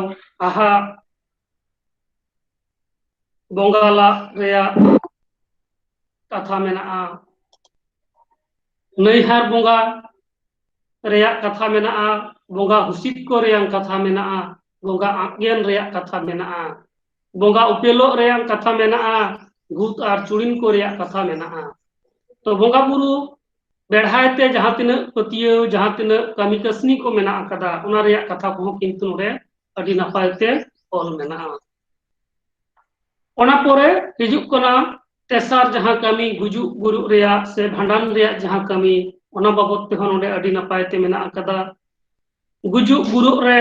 ᱟᱦᱟᱜ, ᱵᱚᱸᱜᱟ ᱞᱟᱜ ᱨᱮᱭᱟᱜ ᱠᱟᱛᱷᱟ ᱢᱮᱱᱟᱜᱼᱟ, ᱱᱟᱹᱭᱦᱟᱨ ᱵᱚᱸᱜᱟ ᱨᱮᱭᱟᱜ ᱠᱟᱛᱷᱟ ᱢᱮᱱᱟᱜᱼᱟ, ᱵᱚᱸᱜᱟ ᱦᱩᱥᱤᱫ ᱠᱚ ᱨᱮᱭᱟᱜ ᱠᱟᱛᱷᱟ ᱢᱮᱱᱟᱜᱼᱟ, ᱵᱚᱸᱜᱟ ᱟᱸᱜᱮᱱ ᱨᱮᱭᱟᱜ ᱠᱟᱛᱷᱟ ᱢᱮᱱᱟᱜᱼᱟ, ᱵᱚᱸᱜᱟ ᱩᱯᱮᱞᱚᱜ ᱨᱮᱭᱟᱜ ᱠᱟᱛᱷᱟ ᱢᱮᱱᱟᱜᱼᱟ, ᱜᱩᱛ ᱟᱨ ᱪᱩᱲᱤᱱ ᱠᱚ ᱨᱮᱭᱟᱜ ᱠᱟᱛᱷᱟ ᱢᱮᱱᱟᱜᱼᱟ᱾ ᱛᱚ ᱵᱚᱸᱜᱟ ᱵᱩᱨᱩ ᱵᱮᱲᱦᱟᱭ ᱛᱮ ᱡᱟᱦᱟᱸ ᱛᱤᱱᱟᱹᱜ ᱯᱟᱹᱛᱭᱟᱹᱣ, ᱡᱟᱦᱟᱸ ᱛᱤᱱᱟᱹᱜ ᱠᱟᱹᱢᱤ ᱠᱟᱹᱥᱱᱤ ᱠᱚ ᱢᱮᱱᱟᱜ ᱟᱠᱟᱫᱟ, ᱚᱱᱟ ᱨᱮᱭᱟᱜ ᱠᱟᱛᱷᱟ ᱠᱚᱦᱚᱸ ᱠᱤᱱᱛᱩ ᱱᱚᱰᱮ ᱟᱹᱰᱤ ᱱᱟᱯᱟᱭ ᱛᱮ ᱚᱞ ᱢᱮᱱᱟᱜᱼᱟ᱾ ᱚᱱᱟ ᱯᱚᱨᱮ ᱦᱤᱡᱩᱜ ᱠᱟᱱᱟ ᱛᱮᱥᱟᱨ ᱡᱟᱦᱟᱸ ᱠᱟᱹᱢᱤ, ᱜᱩᱡᱩᱜ ᱜᱩᱨᱩᱜ ᱨᱮᱭᱟᱜ ᱥᱮ ᱵᱷᱟᱸᱰᱟᱱ ᱨᱮᱭᱟᱜ ᱡᱟᱦᱟᱸ ᱠᱟᱹᱢᱤ, ᱚᱱᱟ ᱵᱟᱵᱚᱫ ᱛᱮᱦᱚᱸ ᱱᱚᱰᱮ ᱟᱹᱰᱤ ᱱᱟᱯᱟᱭ ᱛᱮ ᱢᱮᱱᱟᱜ ᱟᱠᱟᱫᱟ᱾ ᱜᱩᱡᱩᱜ ᱜᱩᱨᱩᱜ ᱨᱮ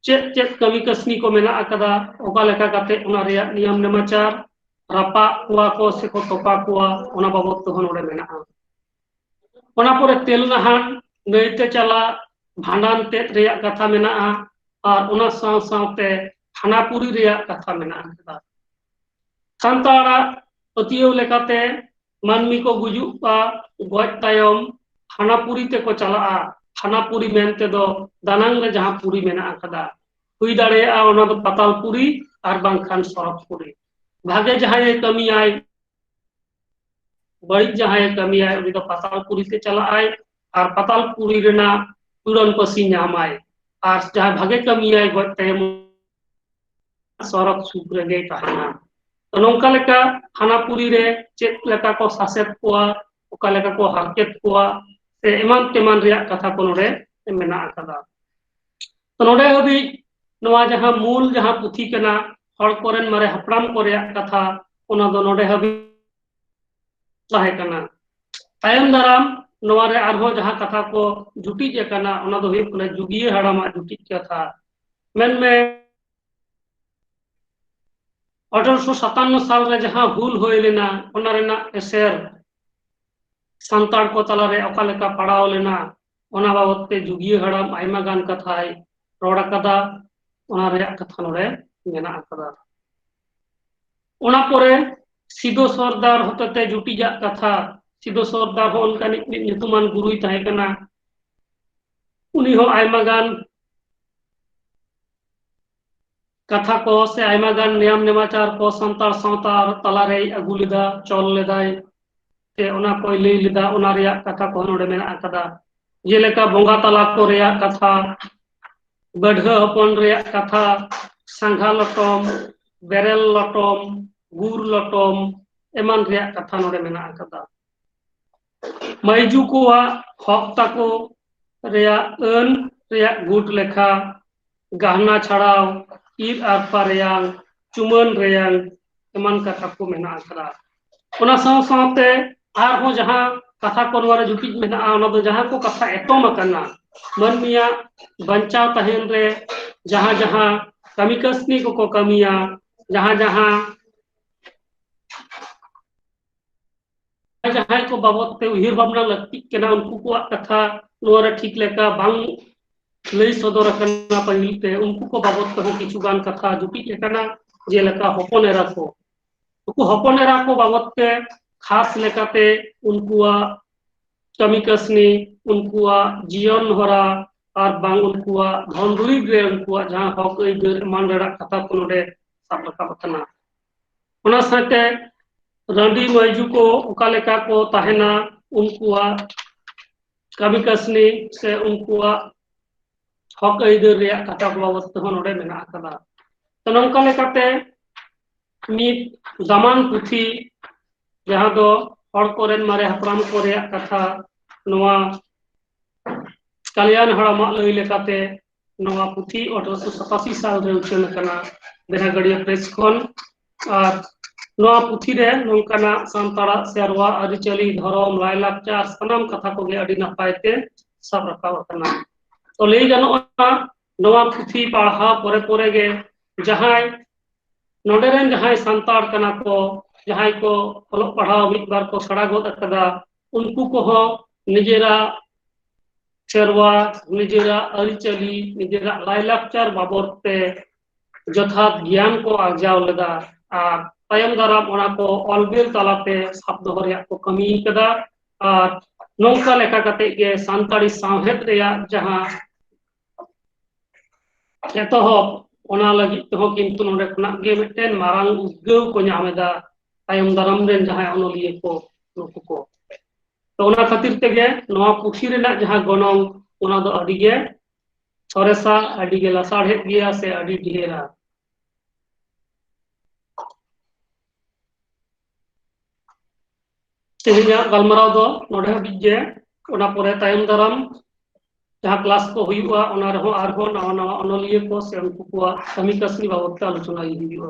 ᱪᱮᱫ ᱪᱮᱫ ᱠᱟᱹᱢᱤ ᱠᱟᱹᱥᱱᱤ ᱠᱚ ᱢᱮᱱᱟᱜ ᱟᱠᱟᱫᱟ, ᱚᱠᱟ ᱞᱮᱠᱟ ᱠᱟᱛᱮ ᱚᱱᱟ ᱨᱮᱭᱟᱜ ᱱᱤᱭᱚᱢ ᱱᱮᱢᱟᱪᱟᱨ, ᱨᱟᱯᱟᱜ ᱠᱚᱣᱟ ᱠᱚ ᱥᱮᱠᱚ ᱛᱚᱯᱟ ᱠᱚᱣᱟ, ᱚᱱᱟ ᱵᱟᱵᱚᱫ ᱛᱮᱦᱚᱸ ᱱᱚᱰᱮ ᱢᱮᱱᱟᱜᱼᱟ᱾ ᱚᱱᱟ ᱯᱚᱨᱮ ᱛᱮᱞ ᱱᱟᱦᱟᱱ, ᱱᱟᱹᱭᱛᱮ ᱪᱟᱞᱟᱜ, ᱵᱷᱟᱸᱰᱟᱱ ᱛᱮᱫ ᱨᱮᱭᱟᱜ ᱠᱟᱛᱷᱟ ᱢᱮᱱᱟᱜᱼᱟ, ᱟᱨ ᱚᱱᱟ ᱥᱟᱶ ᱥᱟᱶᱛᱮ ᱦᱟᱱᱟᱯᱩᱨᱤ ᱨᱮᱭᱟᱜ ᱠᱟᱛᱷᱟ ᱢᱮᱱᱟᱜ ᱟᱠᱟᱫᱟ᱾ ᱥᱟᱱᱛᱟᱲᱟᱜ ᱯᱟᱹᱛᱭᱟᱹᱣ ᱞᱮᱠᱟᱛᱮ ᱢᱟᱹᱱᱢᱤ ᱠᱚ ᱜᱩᱡᱩᱜᱼᱟ, ᱜᱚᱡ ᱛᱟᱭᱚᱢ ᱦᱟᱱᱟᱯᱩᱨᱤ ᱛᱮᱠᱚ ᱪᱟᱞᱟᱜᱼᱟ᱾ ᱦᱟᱱᱟᱯᱩᱨᱤ ᱢᱮᱱᱛᱮ ᱫᱚ ᱫᱟᱱᱟᱝ ᱨᱮ ᱡᱟᱦᱟᱸ ᱯᱩᱨᱤ ᱢᱮᱱᱟᱜ ᱟᱠᱟᱫᱟ, ᱦᱩᱭ ᱫᱟᱲᱮᱭᱟᱜᱼᱟ ᱚᱱᱟ ᱫᱚ ᱯᱟᱛᱟᱞ ᱯᱩᱨᱤ ᱟᱨ ᱵᱟᱝᱠᱷᱟᱱ ᱥᱚᱨᱚᱜᱽ ᱯᱩᱨᱤ᱾ ᱵᱷᱟᱜᱮ ᱡᱟᱦᱟᱸᱭᱮ ᱠᱟᱹᱢᱤᱭᱟᱭ, ᱵᱟᱹᱲᱤᱡ ᱡᱟᱦᱟᱸᱭᱮ ᱠᱟᱹᱢᱤᱭᱟᱭ, ᱩᱱᱤ ᱫᱚ ᱯᱟᱛᱟᱞ ᱯᱩᱨᱤ ᱛᱮ ᱪᱟᱞᱟᱜᱼᱟᱭ ᱟᱨ ᱯᱟᱛᱟᱞ ᱯᱩᱨᱤ ᱨᱮᱱᱟᱜ ᱯᱤᱲᱚᱱ ᱯᱟᱹᱥᱤ ᱧᱟᱢᱟᱭ᱾ ᱟᱨ ᱡᱟᱦᱟᱸᱭ ᱵᱷᱟᱜᱮ ᱠᱟᱹᱢᱤᱭᱟᱭ, ᱜᱚᱡ ᱛᱟᱭᱚᱢ ᱥᱚᱨᱚᱜᱽ ᱥᱩᱠ ᱨᱮᱜᱮᱭ ᱛᱟᱦᱮᱱᱟ᱾ ᱛᱚ, ᱱᱚᱝᱠᱟ ᱞᱮᱠᱟ ᱦᱟᱱᱟᱯᱩᱨᱤ ᱨᱮ ᱪᱮᱫ ᱞᱮᱠᱟ ᱠᱚ ᱥᱟᱥᱮᱛ ᱠᱚᱣᱟ, ᱚᱠᱟ ᱞᱮᱠᱟ ᱠᱚ ᱦᱟᱨᱠᱮᱛ ᱠᱚᱣᱟ, ᱥᱮ ᱮᱢᱟᱱ ᱛᱮᱢᱟᱱ ᱨᱮᱭᱟᱜ ᱠᱟᱛᱷᱟ ᱠᱚ ᱱᱚᱰᱮ ᱢᱮᱱᱟᱜ ᱟᱠᱟᱫᱟ᱾ ᱛᱚ, ᱱᱚᱰᱮ ᱦᱟᱹᱵᱤᱡ ᱱᱚᱣᱟ ᱡᱟᱦᱟᱸ ᱢᱩᱞ ᱡᱟᱦᱟᱸ ᱯᱩᱛᱷᱤ ᱠᱟᱱᱟ, ᱦᱚᱲ ᱠᱚᱨᱮᱱ ᱢᱟᱨᱮ ᱦᱟᱯᱲᱟᱢ ᱠᱚ ᱨᱮᱭᱟᱜ ᱠᱟᱛᱷᱟ, ᱚᱱᱟ ᱫᱚ ᱱᱚᱰᱮ ᱦᱟᱹᱵᱤᱡ ᱛᱟᱦᱮᱸ ᱠᱟᱱᱟ᱾ ᱛᱟᱭᱚᱢ ᱫᱟᱨᱟᱢ ᱱᱚᱣᱟ ᱨᱮ ᱟᱨᱦᱚᱸ ᱡᱟᱦᱟᱸ ᱠᱟᱛᱷᱟ ᱠᱚ ᱡᱩᱴᱤᱡ ᱟᱠᱟᱱᱟ, ᱚᱱᱟ ᱫᱚ ᱦᱩᱭᱩᱜ ᱠᱟᱱᱟ ᱡᱩᱜᱤᱭᱟᱹ ᱦᱟᱲᱟᱢᱟᱜ ᱡᱩᱴᱤᱡ ᱠᱟᱛᱷᱟ᱾ ᱢᱮᱱᱢᱮ, ᱟᱴᱷᱟᱨᱚᱥᱚ ᱥᱟᱛᱟᱱᱱᱚ ᱥᱟᱞ ᱨᱮ ᱡᱟᱦᱟᱸ ᱦᱩᱞ ᱦᱩᱭ ᱞᱮᱱᱟ, ᱚᱱᱟ ᱨᱮᱱᱟᱜ ᱮᱥᱮᱨ ᱥᱟᱱᱛᱟᱲ ᱠᱚ ᱛᱟᱞᱟᱨᱮ ᱚᱠᱟ ᱞᱮᱠᱟ ᱯᱟᱲᱟᱣ ᱞᱮᱱᱟ, ᱚᱱᱟ ᱵᱟᱵᱚᱛ ᱛᱮ ᱡᱩᱜᱤᱭᱟᱹ ᱦᱟᱲᱟᱢ ᱟᱭᱢᱟ ᱜᱟᱱ ᱠᱟᱛᱷᱟᱭ ᱨᱚᱲ ᱟᱠᱟᱫᱟ᱾ ᱚᱱᱟ ᱨᱮᱭᱟᱜ ᱠᱟᱛᱷᱟ ᱱᱚᱰᱮ ᱢᱮᱱᱟᱜ ᱟᱠᱟᱫᱟ᱾ ᱚᱱᱟ ᱯᱚᱨᱮ ᱥᱤᱫᱚ ᱥᱚᱨᱫᱟᱨ ᱦᱚᱛᱮᱛᱮ ᱡᱩᱴᱤᱡᱟᱜ ᱠᱟᱛᱷᱟ, ᱥᱤᱫᱚ ᱥᱚᱨᱫᱟᱨ ᱦᱚᱸ ᱚᱱᱠᱟᱱᱤᱡ ᱢᱤᱫ ᱧᱩᱛᱩᱢᱟᱱ ᱜᱩᱨᱩᱭ ᱛᱟᱦᱮᱸ ᱠᱟᱱᱟ᱾ ᱩᱱᱤ ᱦᱚᱸ ᱟᱭᱢᱟ ᱜᱟᱱ ᱠᱟᱛᱷᱟ ᱠᱚ ᱥᱮ ᱟᱭᱢᱟ ᱜᱟᱱ ᱱᱮᱭᱟᱢ ᱱᱮᱢᱟᱪᱟᱨ ᱠᱚ ᱥᱟᱱᱛᱟᱲ ᱥᱟᱶᱛᱟ ᱛᱟᱞᱟᱨᱮᱭ ᱟᱹᱜᱩ ᱞᱮᱫᱟ, ᱪᱚᱞ ᱞᱮᱫᱟᱭ, ᱥᱮ ᱚᱱᱟ ᱠᱚᱭ ᱞᱟᱹᱭ ᱞᱮᱫᱟ, ᱚᱱᱟ ᱨᱮᱭᱟᱜ ᱠᱟᱛᱷᱟ ᱠᱚᱦᱚᱸ ᱱᱚᱰᱮ ᱢᱮᱱᱟᱜ ᱟᱠᱟᱫᱟ᱾ ᱡᱮᱞᱮᱠᱟ ᱵᱚᱸᱜᱟ ᱛᱟᱞᱟ ᱠᱚ ᱨᱮᱭᱟᱜ ᱠᱟᱛᱷᱟ, ᱵᱟᱹᱰᱷᱟᱹ ᱦᱚᱯᱚᱱ ᱨᱮᱭᱟᱜ ᱠᱟᱛᱷᱟ, ᱥᱟᱸᱜᱷᱟ ᱞᱚᱴᱚᱢ, ᱵᱮᱨᱮᱞ ᱞᱚᱴᱚᱢ, ᱜᱩᱨ ᱞᱚᱴᱚᱢ, ᱮᱢᱟᱱ ᱨᱮᱭᱟᱜ ᱠᱟᱛᱷᱟ ᱱᱚᱰᱮ ᱢᱮᱱᱟᱜ ᱟᱠᱟᱫᱟ᱾ ᱢᱟᱹᱭᱡᱩ ᱠᱚᱣᱟᱜ ᱦᱚᱠ ᱛᱟᱠᱚ ᱨᱮᱭᱟᱜ ᱟᱹᱱ ᱨᱮᱭᱟᱜ ᱜᱩᱴ ᱞᱮᱠᱷᱟ, ᱜᱟᱦᱱᱟ ᱪᱷᱟᱲᱟᱣ, ᱤᱨ ᱟᱨᱯᱟ ᱨᱮᱭᱟᱝ, ᱪᱩᱢᱟᱹᱱ ᱨᱮᱭᱟᱝ, ᱮᱢᱟᱱ ᱠᱟᱛᱷᱟ ᱠᱚ ᱢᱮᱱᱟᱜ ᱟᱠᱟᱫᱟ᱾ ᱚᱱᱟ ᱥᱟᱶ ᱥᱟᱶᱛᱮ ᱟᱨᱦᱚᱸ ᱡᱟᱦᱟᱸ ᱠᱟᱛᱷᱟ ᱠᱚ ᱱᱚᱣᱟ ᱨᱮ ᱡᱩᱴᱤᱡ ᱢᱮᱱᱟᱜᱼᱟ, ᱚᱱᱟ ᱫᱚ ᱡᱟᱦᱟᱸ ᱠᱚ ᱠᱟᱛᱷᱟ ᱮᱛᱚᱢ ᱟᱠᱟᱱᱟ, ᱢᱟᱹᱱᱢᱤᱭᱟᱜ ᱵᱟᱧᱪᱟᱣ ᱛᱟᱦᱮᱱ ᱨᱮ ᱡᱟᱦᱟᱸ ᱡᱟᱦᱟᱸ ᱠᱟᱹᱢᱤ ᱠᱟᱹᱥᱱᱤ ᱠᱚᱠᱚ ᱠᱟᱹᱢᱤᱭᱟ, ᱡᱟᱦᱟᱸ ᱡᱟᱦᱟᱸ ᱡᱟᱦᱟᱸᱭ ᱠᱚ ᱵᱟᱵᱚᱫ ᱛᱮ ᱩᱭᱦᱟᱹᱨ ᱵᱷᱟᱵᱽᱱᱟ ᱞᱟᱹᱠᱛᱤᱜ ᱠᱟᱱᱟ, ᱩᱱᱠᱩ ᱠᱚᱣᱟᱜ ᱠᱟᱛᱷᱟ ᱱᱚᱣᱟ ᱨᱮ ᱴᱷᱤᱠ ᱞᱮᱠᱟ ᱵᱟᱝ ᱞᱟᱹᱭ ᱥᱚᱫᱚᱨ ᱟᱠᱟᱱᱟ ᱯᱟᱹᱦᱤᱞ ᱛᱮ, ᱩᱱᱠᱩ ᱠᱚ ᱵᱟᱵᱚᱫ ᱛᱮᱦᱚᱸ ᱠᱤᱪᱷᱩ ᱜᱟᱱ ᱠᱟᱛᱷᱟ ᱡᱩᱴᱤᱡ ᱟᱠᱟᱱᱟ, ᱡᱮᱞᱮᱠᱟ ᱦᱚᱯᱚᱱ ᱮᱨᱟ ᱠᱚ᱾ ᱱᱩᱠᱩ ᱦᱚᱯᱚᱱ ᱮᱨᱟ ᱠᱚ ᱵᱟᱵᱚᱫ ᱛᱮ ᱠᱷᱟᱥ ᱞᱮᱠᱟᱛᱮ ᱩᱱᱠᱩᱣᱟᱜ ᱠᱟᱹᱢᱤ ᱠᱟᱹᱥᱱᱤ, ᱩᱱᱠᱩᱣᱟᱜ ᱡᱤᱭᱚᱱ ᱦᱚᱨᱟ ᱟᱨ ᱵᱟᱝ ᱩᱱᱠᱩᱣᱟᱜ ᱫᱷᱚᱱ ᱫᱩᱨᱤᱵᱽ ᱨᱮ ᱩᱱᱠᱩᱣᱟᱜ ᱡᱟᱦᱟᱸ ᱦᱚᱠ ᱟᱹᱭᱫᱟᱹᱨ ᱮᱢᱟᱱ ᱨᱮᱱᱟᱜ ᱠᱟᱛᱷᱟ ᱠᱚ ᱱᱚᱰᱮ ᱥᱟᱵ ᱨᱟᱠᱟᱵ ᱟᱠᱟᱱᱟ᱾ ᱚᱱᱟ ᱥᱟᱶᱛᱮ ᱨᱟᱺᱰᱤ ᱢᱟᱹᱭᱡᱩ ᱠᱚ ᱚᱠᱟ ᱞᱮᱠᱟ ᱠᱚ ᱛᱟᱦᱮᱱᱟ, ᱩᱱᱠᱩᱣᱟᱜ ᱠᱟᱹᱢᱤ ᱠᱟᱹᱥᱱᱤ ᱥᱮ ᱩᱱᱠᱩᱣᱟᱜ ᱦᱚᱠ ᱟᱹᱭᱫᱟᱹᱨ ᱨᱮᱭᱟᱜ ᱠᱟᱛᱷᱟ ᱠᱚ ᱵᱟᱵᱚᱫ ᱛᱮᱦᱚᱸ ᱱᱚᱰᱮ ᱢᱮᱱᱟᱜ ᱟᱠᱟᱫᱟ᱾ ᱛᱚ, ᱱᱚᱝᱠᱟ ᱞᱮᱠᱟᱛᱮ ᱢᱤᱫ ᱫᱟᱢᱟᱱ ᱯᱩᱛᱷᱤ, ᱡᱟᱦᱟᱸ ᱫᱚ ᱦᱚᱲ ᱠᱚᱨᱮᱱ ᱢᱟᱨᱮ ᱦᱟᱯᱲᱟᱢ ᱠᱚ ᱨᱮᱭᱟᱜ ᱠᱟᱛᱷᱟ, ᱱᱚᱣᱟ ᱠᱟᱞᱭᱟᱱ ᱦᱟᱲᱟᱢᱟᱜ ᱞᱟᱹᱭ ᱞᱮᱠᱟᱛᱮ ᱱᱚᱣᱟ ᱯᱩᱛᱷᱤ ᱟᱴᱷᱨᱚᱥᱚ ᱥᱟᱛᱟᱥᱤ ᱥᱟᱞ ᱨᱮ ᱩᱪᱷᱟᱹᱱ ᱟᱠᱟᱱᱟ ᱵᱮᱱᱟᱜᱟᱲᱤᱭᱟᱹ ᱯᱨᱮᱥ ᱠᱷᱚᱱ᱾ ᱟᱨ ᱱᱚᱣᱟ ᱯᱩᱛᱷᱤ ᱨᱮ ᱱᱚᱝᱠᱟᱱᱟᱜ ᱥᱟᱱᱛᱟᱲᱟᱜ ᱥᱮᱨᱣᱟ, ᱟᱹᱨᱤᱪᱟᱹᱞᱤ, ᱫᱷᱚᱨᱚᱢ, ᱞᱟᱭᱼᱞᱟᱠᱪᱟᱨ, ᱥᱟᱱᱟᱢ ᱠᱟᱛᱷᱟ ᱠᱚᱜᱮ ᱟᱹᱰᱤ ᱱᱟᱯᱟᱭ ᱛᱮ ᱥᱟᱵ ᱨᱟᱠᱟᱵ ᱟᱠᱟᱱᱟ᱾ ᱛᱚ, ᱞᱟᱹᱭ ᱜᱟᱱᱚᱜᱼᱟ, ᱱᱚᱣᱟ ᱯᱩᱛᱷᱤ ᱯᱟᱲᱦᱟᱣ ᱯᱚᱨᱮ ᱯᱚᱨᱮ ᱜᱮ ᱡᱟᱦᱟᱸᱭ ᱱᱚᱰᱮ ᱨᱮᱱ ᱡᱟᱦᱟᱸᱭ ᱥᱟᱱᱛᱟᱲ ᱠᱟᱱᱟ ᱠᱚ, ᱡᱟᱦᱟᱸᱭ ᱠᱚ ᱚᱞᱚᱜ ᱯᱟᱲᱦᱟᱣ ᱢᱤᱫ ᱵᱟᱨ ᱠᱚ ᱥᱮᱬᱟ ᱜᱚᱫ ᱟᱠᱟᱫᱟ, ᱩᱱᱠᱩ ᱠᱚᱦᱚᱸ ᱱᱤᱡᱮᱨᱟᱜ ᱥᱮᱨᱣᱟ, ᱱᱤᱡᱮᱨᱟᱜ ᱟᱹᱨᱤᱪᱟᱹᱞᱤ, ᱱᱤᱡᱮᱨᱟᱜ ᱞᱟᱭᱼᱞᱟᱠᱪᱟᱨ ᱵᱟᱵᱚᱫ ᱛᱮ ᱡᱚᱛᱷᱟᱛ ᱜᱮᱭᱟᱱ ᱠᱚ ᱟᱨᱡᱟᱣ ᱞᱮᱫᱟ ᱟᱨ ᱛᱟᱭᱚᱢ ᱫᱟᱨᱟᱢ ᱚᱱᱟ ᱠᱚ ᱚᱞ ᱵᱤᱞ ᱛᱟᱞᱟᱛᱮ ᱥᱟᱵ ᱫᱚᱦᱚ ᱨᱮᱭᱟᱜ ᱠᱚ ᱠᱟᱹᱢᱤ ᱠᱟᱫᱟ᱾ ᱟᱨ ᱱᱚᱝᱠᱟ ᱞᱮᱠᱟ ᱠᱟᱛᱮ ᱜᱮ ᱥᱟᱱᱛᱟᱲᱤ ᱥᱟᱶᱦᱮᱫ ᱨᱮᱭᱟᱜ ᱡᱟᱦᱟᱸ ᱮᱛᱚᱦᱚᱵ, ᱚᱱᱟ ᱞᱟᱹᱜᱤᱫ ᱛᱮᱦᱚᱸ ᱠᱤᱱᱛᱩ ᱱᱚᱰᱮ ᱠᱷᱚᱱᱟᱜ ᱜᱮ ᱢᱤᱫᱴᱮᱱ ᱢᱟᱨᱟᱝ ᱩᱫᱽᱜᱟᱹᱣ ᱠᱚ ᱧᱟᱢ ᱮᱫᱟ ᱛᱟᱭᱚᱢ ᱫᱟᱨᱟᱢ ᱨᱮᱱ ᱡᱟᱦᱟᱸᱭ ᱚᱱᱚᱞᱤᱭᱟᱹ ᱠᱚ, ᱱᱩᱠᱩ ᱠᱚ᱾ ᱛᱚ, ᱚᱱᱟ ᱠᱷᱟᱹᱛᱤᱨ ᱛᱮᱜᱮ ᱱᱚᱣᱟ ᱯᱩᱛᱷᱤ ᱨᱮᱱᱟᱜ ᱡᱟᱦᱟᱸ ᱜᱚᱱᱚᱝ, ᱚᱱᱟ ᱫᱚ ᱟᱹᱰᱤ ᱜᱮ ᱥᱚᱨᱮᱥᱟ, ᱟᱹᱰᱤ ᱜᱮ ᱞᱟᱥᱟᱲᱦᱮᱫ ᱜᱮᱭᱟ ᱥᱮ ᱟᱹᱰᱤ ᱰᱷᱮᱨᱟ᱾ ᱛᱮᱦᱮᱧᱟᱜ ᱜᱟᱞᱢᱟᱨᱟᱣ ᱫᱚ ᱱᱚᱰᱮ ᱦᱟᱹᱵᱤᱡ ᱜᱮ᱾ ᱚᱱᱟ ᱯᱚᱨᱮ ᱛᱟᱭᱚᱢ ᱫᱟᱨᱟᱢ ᱡᱟᱦᱟᱸ ᱠᱞᱟᱥ ᱠᱚ ᱦᱩᱭᱩᱜᱼᱟ, ᱚᱱᱟ ᱨᱮᱦᱚᱸ ᱟᱨᱦᱚᱸ ᱱᱟᱣᱟ ᱱᱟᱣᱟ ᱚᱱᱚᱞᱤᱭᱟᱹ ᱠᱚ ᱥᱮ ᱩᱱᱠᱩ ᱠᱚᱣᱟᱜ ᱠᱟᱹᱢᱤ ᱠᱟᱹᱥᱱᱤ ᱵᱟᱵᱚᱫ ᱛᱮ ᱟᱞᱳᱪᱚᱱᱟ ᱦᱩᱭᱩᱜᱼᱟ᱾